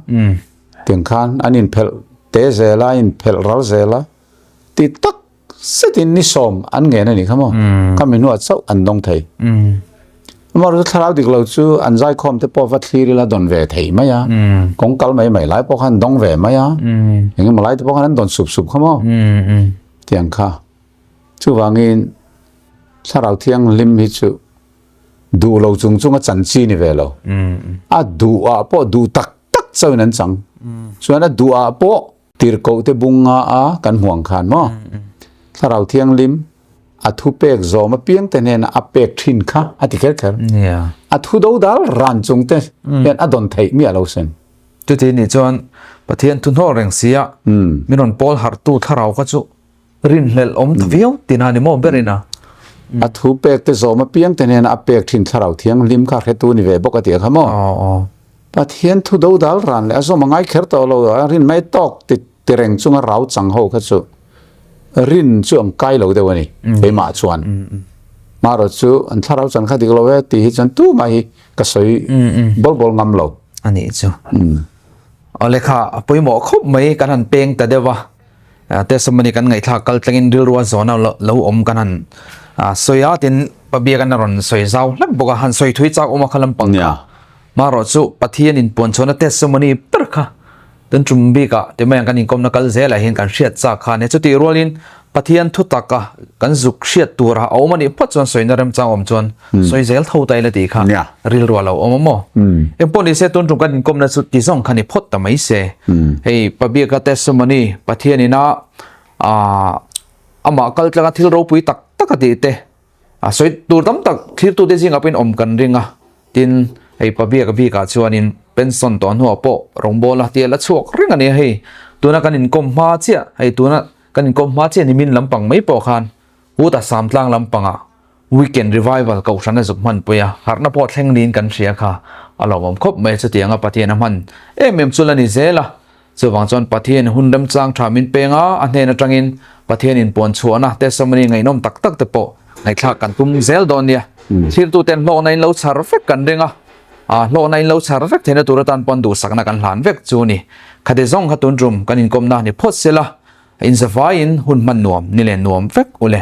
tiang khan an inphelh te zel a, a inphelh ral zel a tih tak Setin ni sawm an ngen a nih kha maw? Khami hnuah chauh an dawng thei. Amaherawhchu thlarau dik lo chu an zaikhawm te pawh va thlir ila dawn ve thei mai a. Kawng kal mai mai lai pawh khan an dawng ve mai a. Engemaw lai te pawh khan an dawn sup sup kha maw? Tiang kha. Chuvangin thlarau thianghlim hi chu. Duh lo chung chunga chan chi ni ve lo. A duh ah pawh duh tak tak chauhin an chang. Chuan a duh ah pawh tirhkoh te bunga a kan hmu ang khan maw? Thlarau Thianghlim a thu pek zawm apiang te hnena a pek thin kha a ti kher kher. A thu do dal ran chung te hian a dawn theih miah lo sin. Chuti nih chuan Pathian thu hnawk reng sia min rawn pawl harhtu thlarau kha chu rinhlelh awm ta viau tina ni maw berin a. A thu pek te zawm apiang te hnena a pek thin thlarau thianghlim kha hretu ni ve bawk a tih kha maw? Pathian thu do dal ran leh a zawm a ngai kher tawh lo a rin mai tawk ti ti reng chunga rau chang ho kha chu rin chu an kai lo deuh a ni keimah chuan. Marawh chu an thlarau chan kha dik lo e tih hi chuan tumah hi ka sawi bawl bawl ngam lo. A nih chu. Aw lekha a pawimawh khawp mai kan han peng ta deuh a. Testimony kan ngaihthlak kal tlangin rilru a zawna lo awm kan han sawi a tin Pabia kan rawn sawi zau hlek bawk a han sawi thui chak awm a kha lampang kha marawh chu Pathian in puan chhuahna testimony ber kha tun tum bikah ti mai ang kan inkawmna kal zelah hian kan hriat chak kha a nia chutih rualin Pathian thu taka kan zuk hriat tura a awm a nih phawt chuan sawina remchang awm chuan sawi zel tho ta ila tih kha rilru a lo awm a maw? Engpawh ni se tun tum kan inkawmna chu ti zawng kha ni phawt ta mai se. Hei Pabiaka testimony Pathian ina amah kal tlanga thil ropui tak tak a tih te a sawi tur tam tak thlirtute zingah pawhin awm kan ring a, tin hei Pabiaka bikah chuanin pension tawh hnuah pawh rawngbawla tia la chhuak reng a nia hei tuna kan inkawm hma chiah hei tuna kan inkawm hma chiah nimin lampang mai pawh khan Uta Samtlang lampangah Weekend Revival kohhran a zuk hmanpui a, harhna pawh thleng niin kan hria kha a lawmawm khawp mai a, chutianga Pathian a hman em em chu la ni zel a, chuvang chuan Pathian hun remchang tha min peng a, a hnen atangin Pathian inpuan chhuahna testimony ngaihnawm tak tak te pawh ngaihthlak kan tum zel dawn nia. Thirtuten hlawkna in lo chhar vek kan ring a, hlawkna in lo chhar vek theihna tur atan pawn duhsakna kan hlan vek chu ni. Khati zawng kha tun tum kan inkawmna ni phawt sela, inzavaiin hun hman nuam ni leh nuam vek ule.